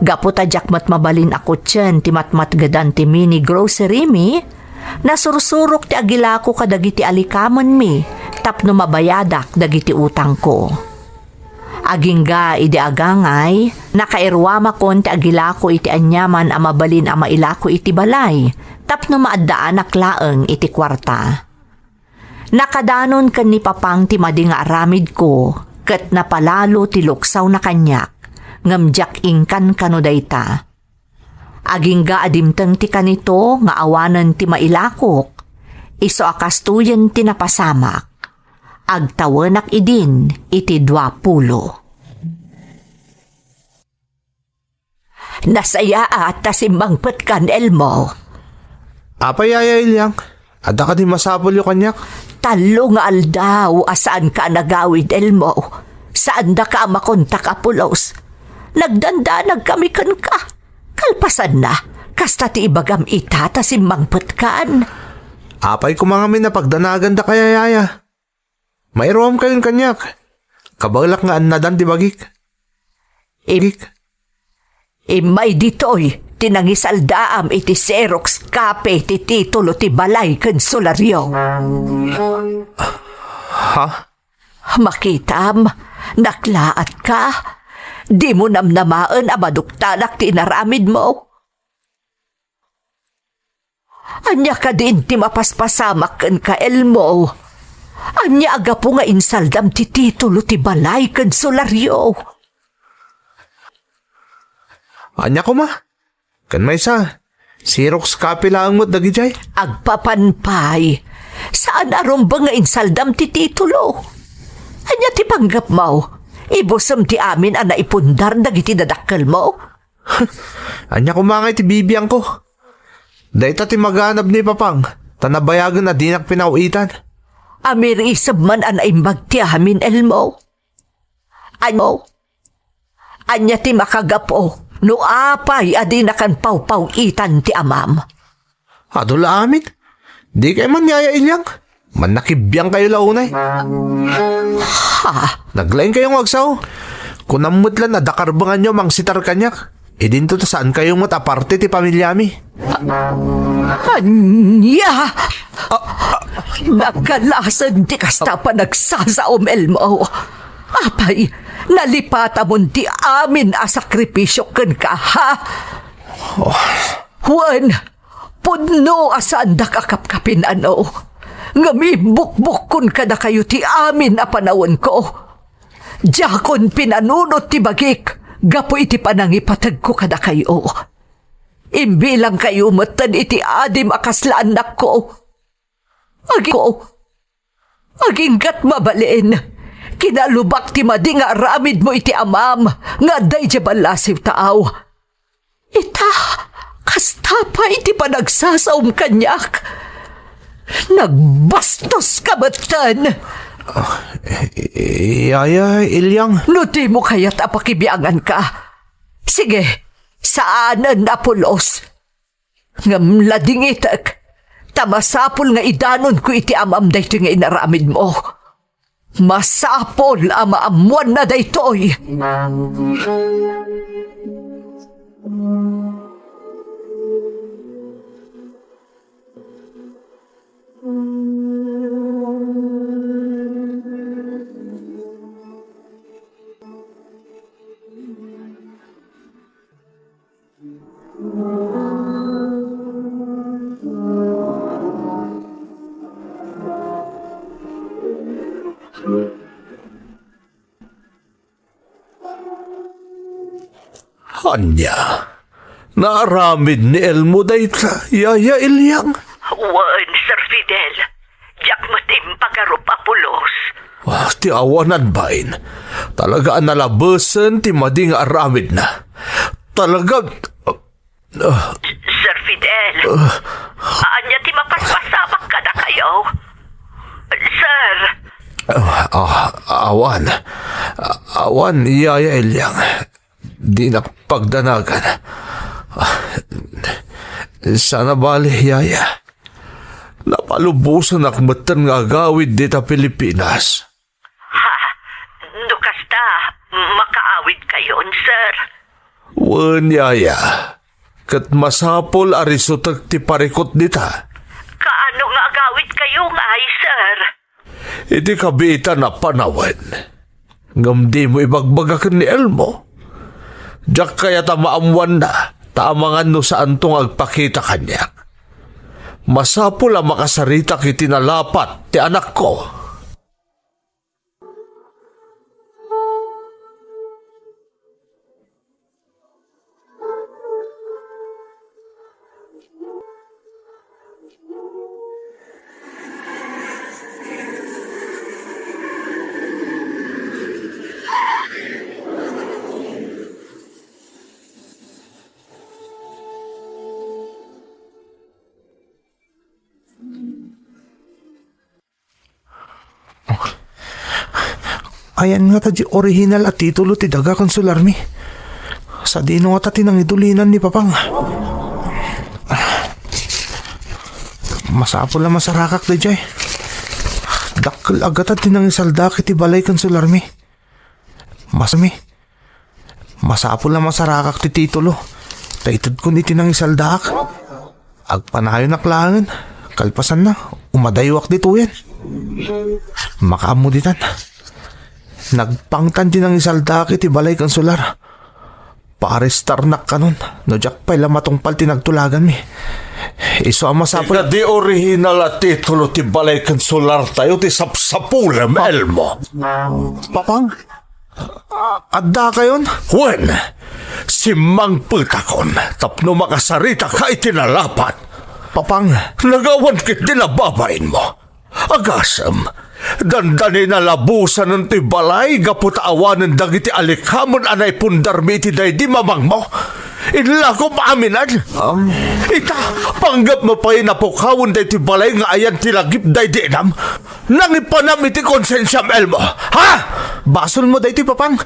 Gapu ta diak met mabalin a kutien ti matmatgedan ti mini grocery mi, nasursurok ti agilako kadagiti alikamenmi tapno mabayadak dagiti utangko. Agingga idi agangay, nakairuamakon ti agilako iti aniaman a mabalin a mailako iti balay tapno maaddaanak laeng iti kuarta. Nakadanon ken ni Papang ti madi nga aramidko, ket napalalo ti luksawna kaniak, ngem diak inkan kano dayta. Agingga a dimteng ti kanito nga awanen ti mailakok, isu a kastoyen ti napasamak. Agtawenak idin iti dua pulo. Nasayaat ta simmangpetkan, Elmo. Apay, Yaya Iliang? Adda kadi masapulyo kaniak? Tallo nga aldaw a saanka a nagawid, Elmo. Saandaka a makontak a pulos. Nagdandanagkami kenka. Kalpasanna, kasta ti ibagam ita ta simmangpetkan. Apay koma ngamin a pagdanagandaka, Yaya? Mairuamkayon kaniak. Kabaelak nga annadan ti bagik. Ibagik. Immay ditoy ti nangisaldaam iti Xerox copy ti titulo ti balay ken solario. Ha? Makitam, naklaatka. Dimo namnamaen a maduktalak ti inaramidmo. Ania kadin ti mapaspasamak kenka, Elmo? Ania a gapu nga insaldam ti titulo ti balay ken solario? Ania koma? Ken maysa, Xerox copy laeng met dagidiay. Agpapan pay. Saan a rumbeng nga insaldam ti titulo. Ania ti panggepmo? Ibusem ti amin a naipundar dagiti dadakkelmo? Ania koma ngay ti bibiangko? Dayta ti maganab ni Papang, ta nabayagen a dinak pinaw-itan. Amiriseb man a naimbag ti amin, Elmo. Ano? Ania ti makagapu no apay a dinakan pawpaw-itan ti amam? Adu la amin. Dikay man, Yaya Iliang. Mannakibiangkayo la unay. Ha? Naglaingkayo nga agsao. Kunam met lan a dakarbenganyo a mangsitar kaniak. Idinto ta saankayo met a parte ti pamiliami. Ania? Nakalasen ti kasta a panagsasaom, Elmo. Apay, nalipatamon ti amin a sakripisio kenka, ha? Wen, pudno a saandak a kapkapin-ano, ngem imbukbokkon kadakayo ti amin a panawenko. Diakon pinanunot ti bagik gapu iti panangipategko kadakayo. Imbilangkayo metten iti adim a kasla annakko. Agi-, aginggat mabalin, kinalubak ti madi nga aramidmo iti amam nga adda idiay ballasiw taaw. Ita, kasta pay ti panagsasaom kaniak. Nagbastoska metten. Ah, i-, i-, Yaya Iliang. No dimo kayat a pakibianganka, sige, saanen a pulos. Ngem ladingitek, ta masapul nga idanonko iti amam daytoy nga inaramidmo. Masapul a maammuanna daytoy. Ania? Naaramid ni Elmo dayta, Yaya Iliang? Wen, Sir Fidel. Diak met impagarup a pulos. Ah, ti awanan bain. Talaga a nalabesen ti madi nga aramidna. Talaga, ah, Sir Fidel, ania ti mapaspasamak kadakayo? Sir! Ah, ah, awan. Awan, Yaya Iliang. Dinak pagdanagan. Ah, saan a bali, Yaya. Napalubosanak metten nga agawid dita Pilipinas. Ha? No kasta, makaawidkayon, sir? Wen, Yaya. Ket masapul a risutek ti parikut dita. Kaano nga agawidkayo ngay, sir? Iti kabiitan a panawen. Ngem dimo ibagbaga ken ni Elmo. Diak kayat a maammoanna, ta amangan no saanto nga agpakita kaniak. Masapul a makasaritak iti nalapat ti anakko. Ayan ngata ti orihinal a titulo ti daga ken sularmi. Sadino ngata ti nangidulinan ni Papang? Masapul a masarakak daydiay. Dakkel a gatad ti nangisaldaak iti balay ken sularmi. Masami. Masapul a masarakak ti titulo. Ta itedkon iti nangisaldaak. Agpanayonak laengen. Kalpasanna, umadayoak ditoyen. Makaammo ditan. Nagpangtan ti nangisaldaak iti balay ken sular. Paarestarnak kanon no diak pay la matungpal ti nagtulaganmi. Isu a masapul. Ita di orihinal a titulo ti balay ken sulartayo ti sapsapulem, Elmo. Papang? A-, adda kayon? Wen, simmangpetakon tapno makasaritak iti nalapat. Papang. Nagawan ketdi nababainmo. Agasem, dandani nalabusanen toy balay gapu ta awanen dagiti alikamen a naipundarmi iti daydi mamangmo. Inlakom aminan. Ita, panggepmo pay napukawen daytoy balay nga ayan ti lagip daydi inam. Nangipanam iti konsensiam, Elmo. Ha? Basolmo daytoy, Papang.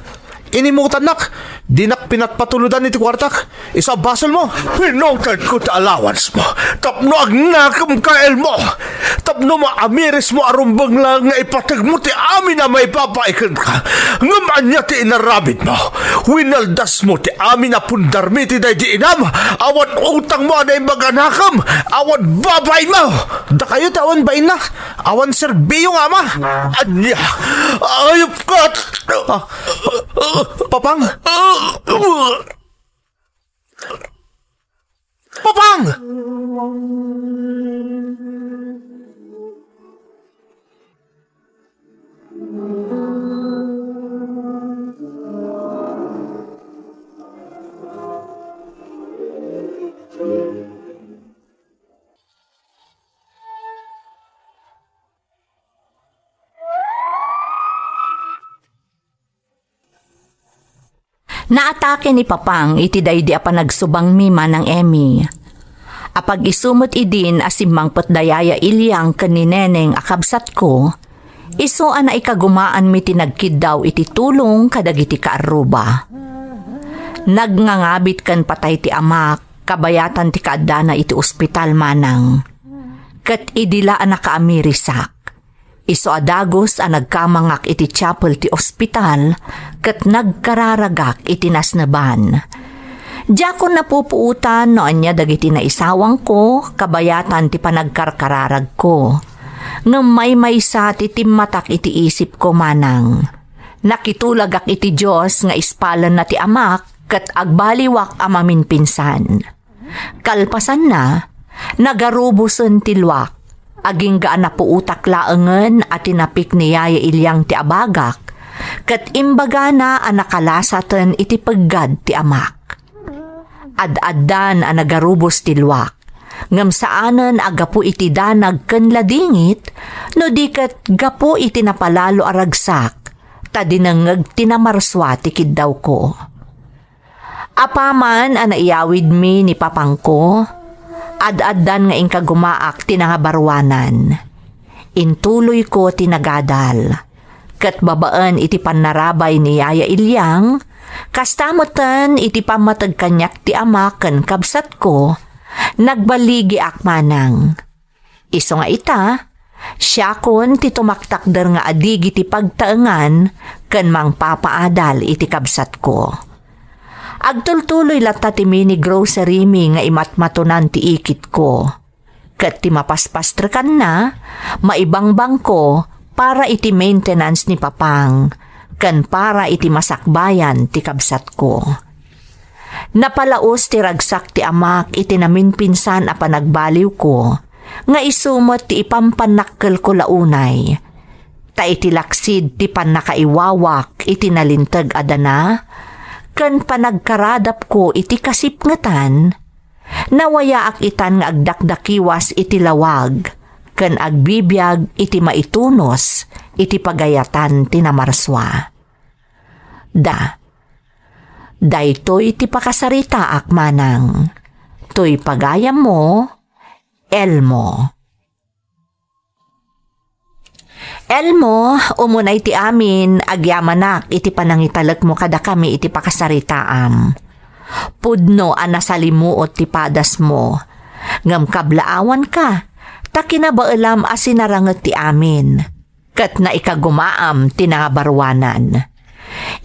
Inimutannak. Dinak pinatpatulodan iti kuartak. Isu a basolmo. Pinungtedko ti allowance mo tapno agnakemka, Elmo. Tapno maamirismo a rumbeng laeng nga ipategmo ti amin a maipapaay kenka. Ngem ania ti inaramidmo? Winaldasmo ti amin a pundarmi iti daydi inam. Awan utangmo a naimbag a nakem. Awan babainmo. Dakayo ti awan bainna. Awan serbiyo nga ama. Ania? Ayupka! Ah, Papang! Papang! Naatake ni Papang iti daydi a panagsubangmi, Manang Emmy. Apag-isu met idin a simmangpet da Yaya Iliang ken ni Neneng a kabsatko, isu a naikagumaanmi ti nagkiddaw iti tulong kadagiti kaarruba. Nagngangabit ken patay ti amak kabayatan ti kaaddana iti ospital, Manang. Ket idi la a nakaamirisak, isu a dagus a nagkamangak iti chapel ti ospital ket nagkararagak iti nasneban. Diakon napupuotan no ania dagiti naisawangko kabayatan ti panagkarkararagko. Ngem maymaysa ti timmatak iti isipko, Manang. Nakitulagak iti Dios nga ispalenna ti amak ket agbaliwak a maminpinsan. Kalpasanna, nagarubosen ti luak. Agingga a napuotak laengen a tinapik ni Yaya Iliang ti abagak, ket imbagana a nakalasaten iti peggad ti amak. Ad-addan a nagarubos ti luak, ngem saanen a gapu iti danag ken ladingit, no di ket gapu iti napalalo a ragsak, ta dinengngeg ti namarsua ti kiddawko. Apaman a naiyawidmi ni papangko, ad-addan nga inkagumaak ti nangabaruanan. Intuloyko ti nagadal, ket babaen iti pannarabay ni Yaya Iliang, kasta metten iti pammateg kaniak ti ama ken kabsatko, nagbaligiak manang. Isu nga ita, siakon ti tumaktakder nga adigi ti pagtaengan ken mangpapaadal iti kabsatko. Agtultuloy latta ti mini grocery mi nga imatmatonan ti ikitko. Ket ti mapaspastrekanna, maibangbangko para iti maintenance ni Papang ken para iti masakbayan ti kabsatko. Napalaus ti ragsak ti amak iti naminpinsan a panagbaliwko, nga isu met ti ipampannakkelko la unay. Ta iti laksid ti pannakaiwawak iti nalinteg a dana, ken panagkaradapko iti kasipngetan, nawayaak itan nga agdakdakiwas iti lawag, ken agbibiag iti maitunos iti pagayatan ti namarsua. Da. Daytoy ti pakasaritaak manang. Toy pagayammo, Elmo. Elmo, umunay ti amin, agyamanak iti panangitalekmo kadakami iti pakasaritaam. Pudno a nasalimuot ti padasmo. Ngem kablaawanka, ta kinabaelam a sinaranget ti amin. Ket naikagumaam ti nangabaruanan.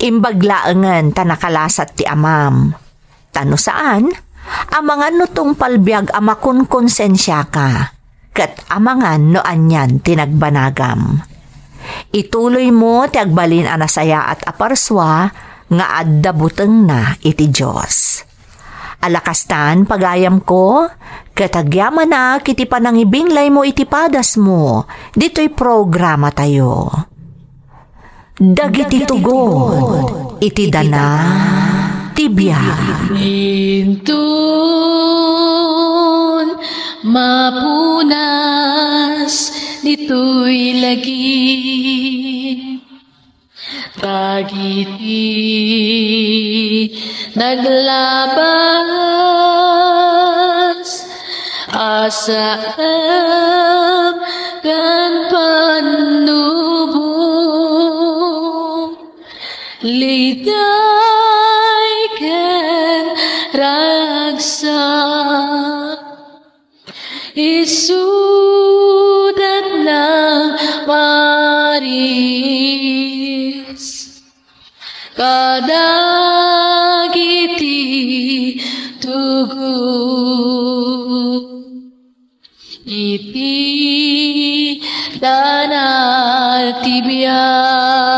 Imbag laengen ta nakalasat ti amam. Ta no saan, amangan no tungpal biag a makonkonsensiaka, ket amangan no anian ti nagbanagam. Ituloymo ti agbalin a nasayaat a parsua nga adda butengna iti Dios. Ala kastan, pagayamko, ket agyamanak iti panangibinglaymo iti padasmo ditoy programatayo. Dagiti tugot iti dana ti biag. Inton mapunas ditoy lagip, dagiti naglabas, asam ken pannubo, liday ken ragsak. Isudat nang maris kadagiti tugot iti dana ti biag.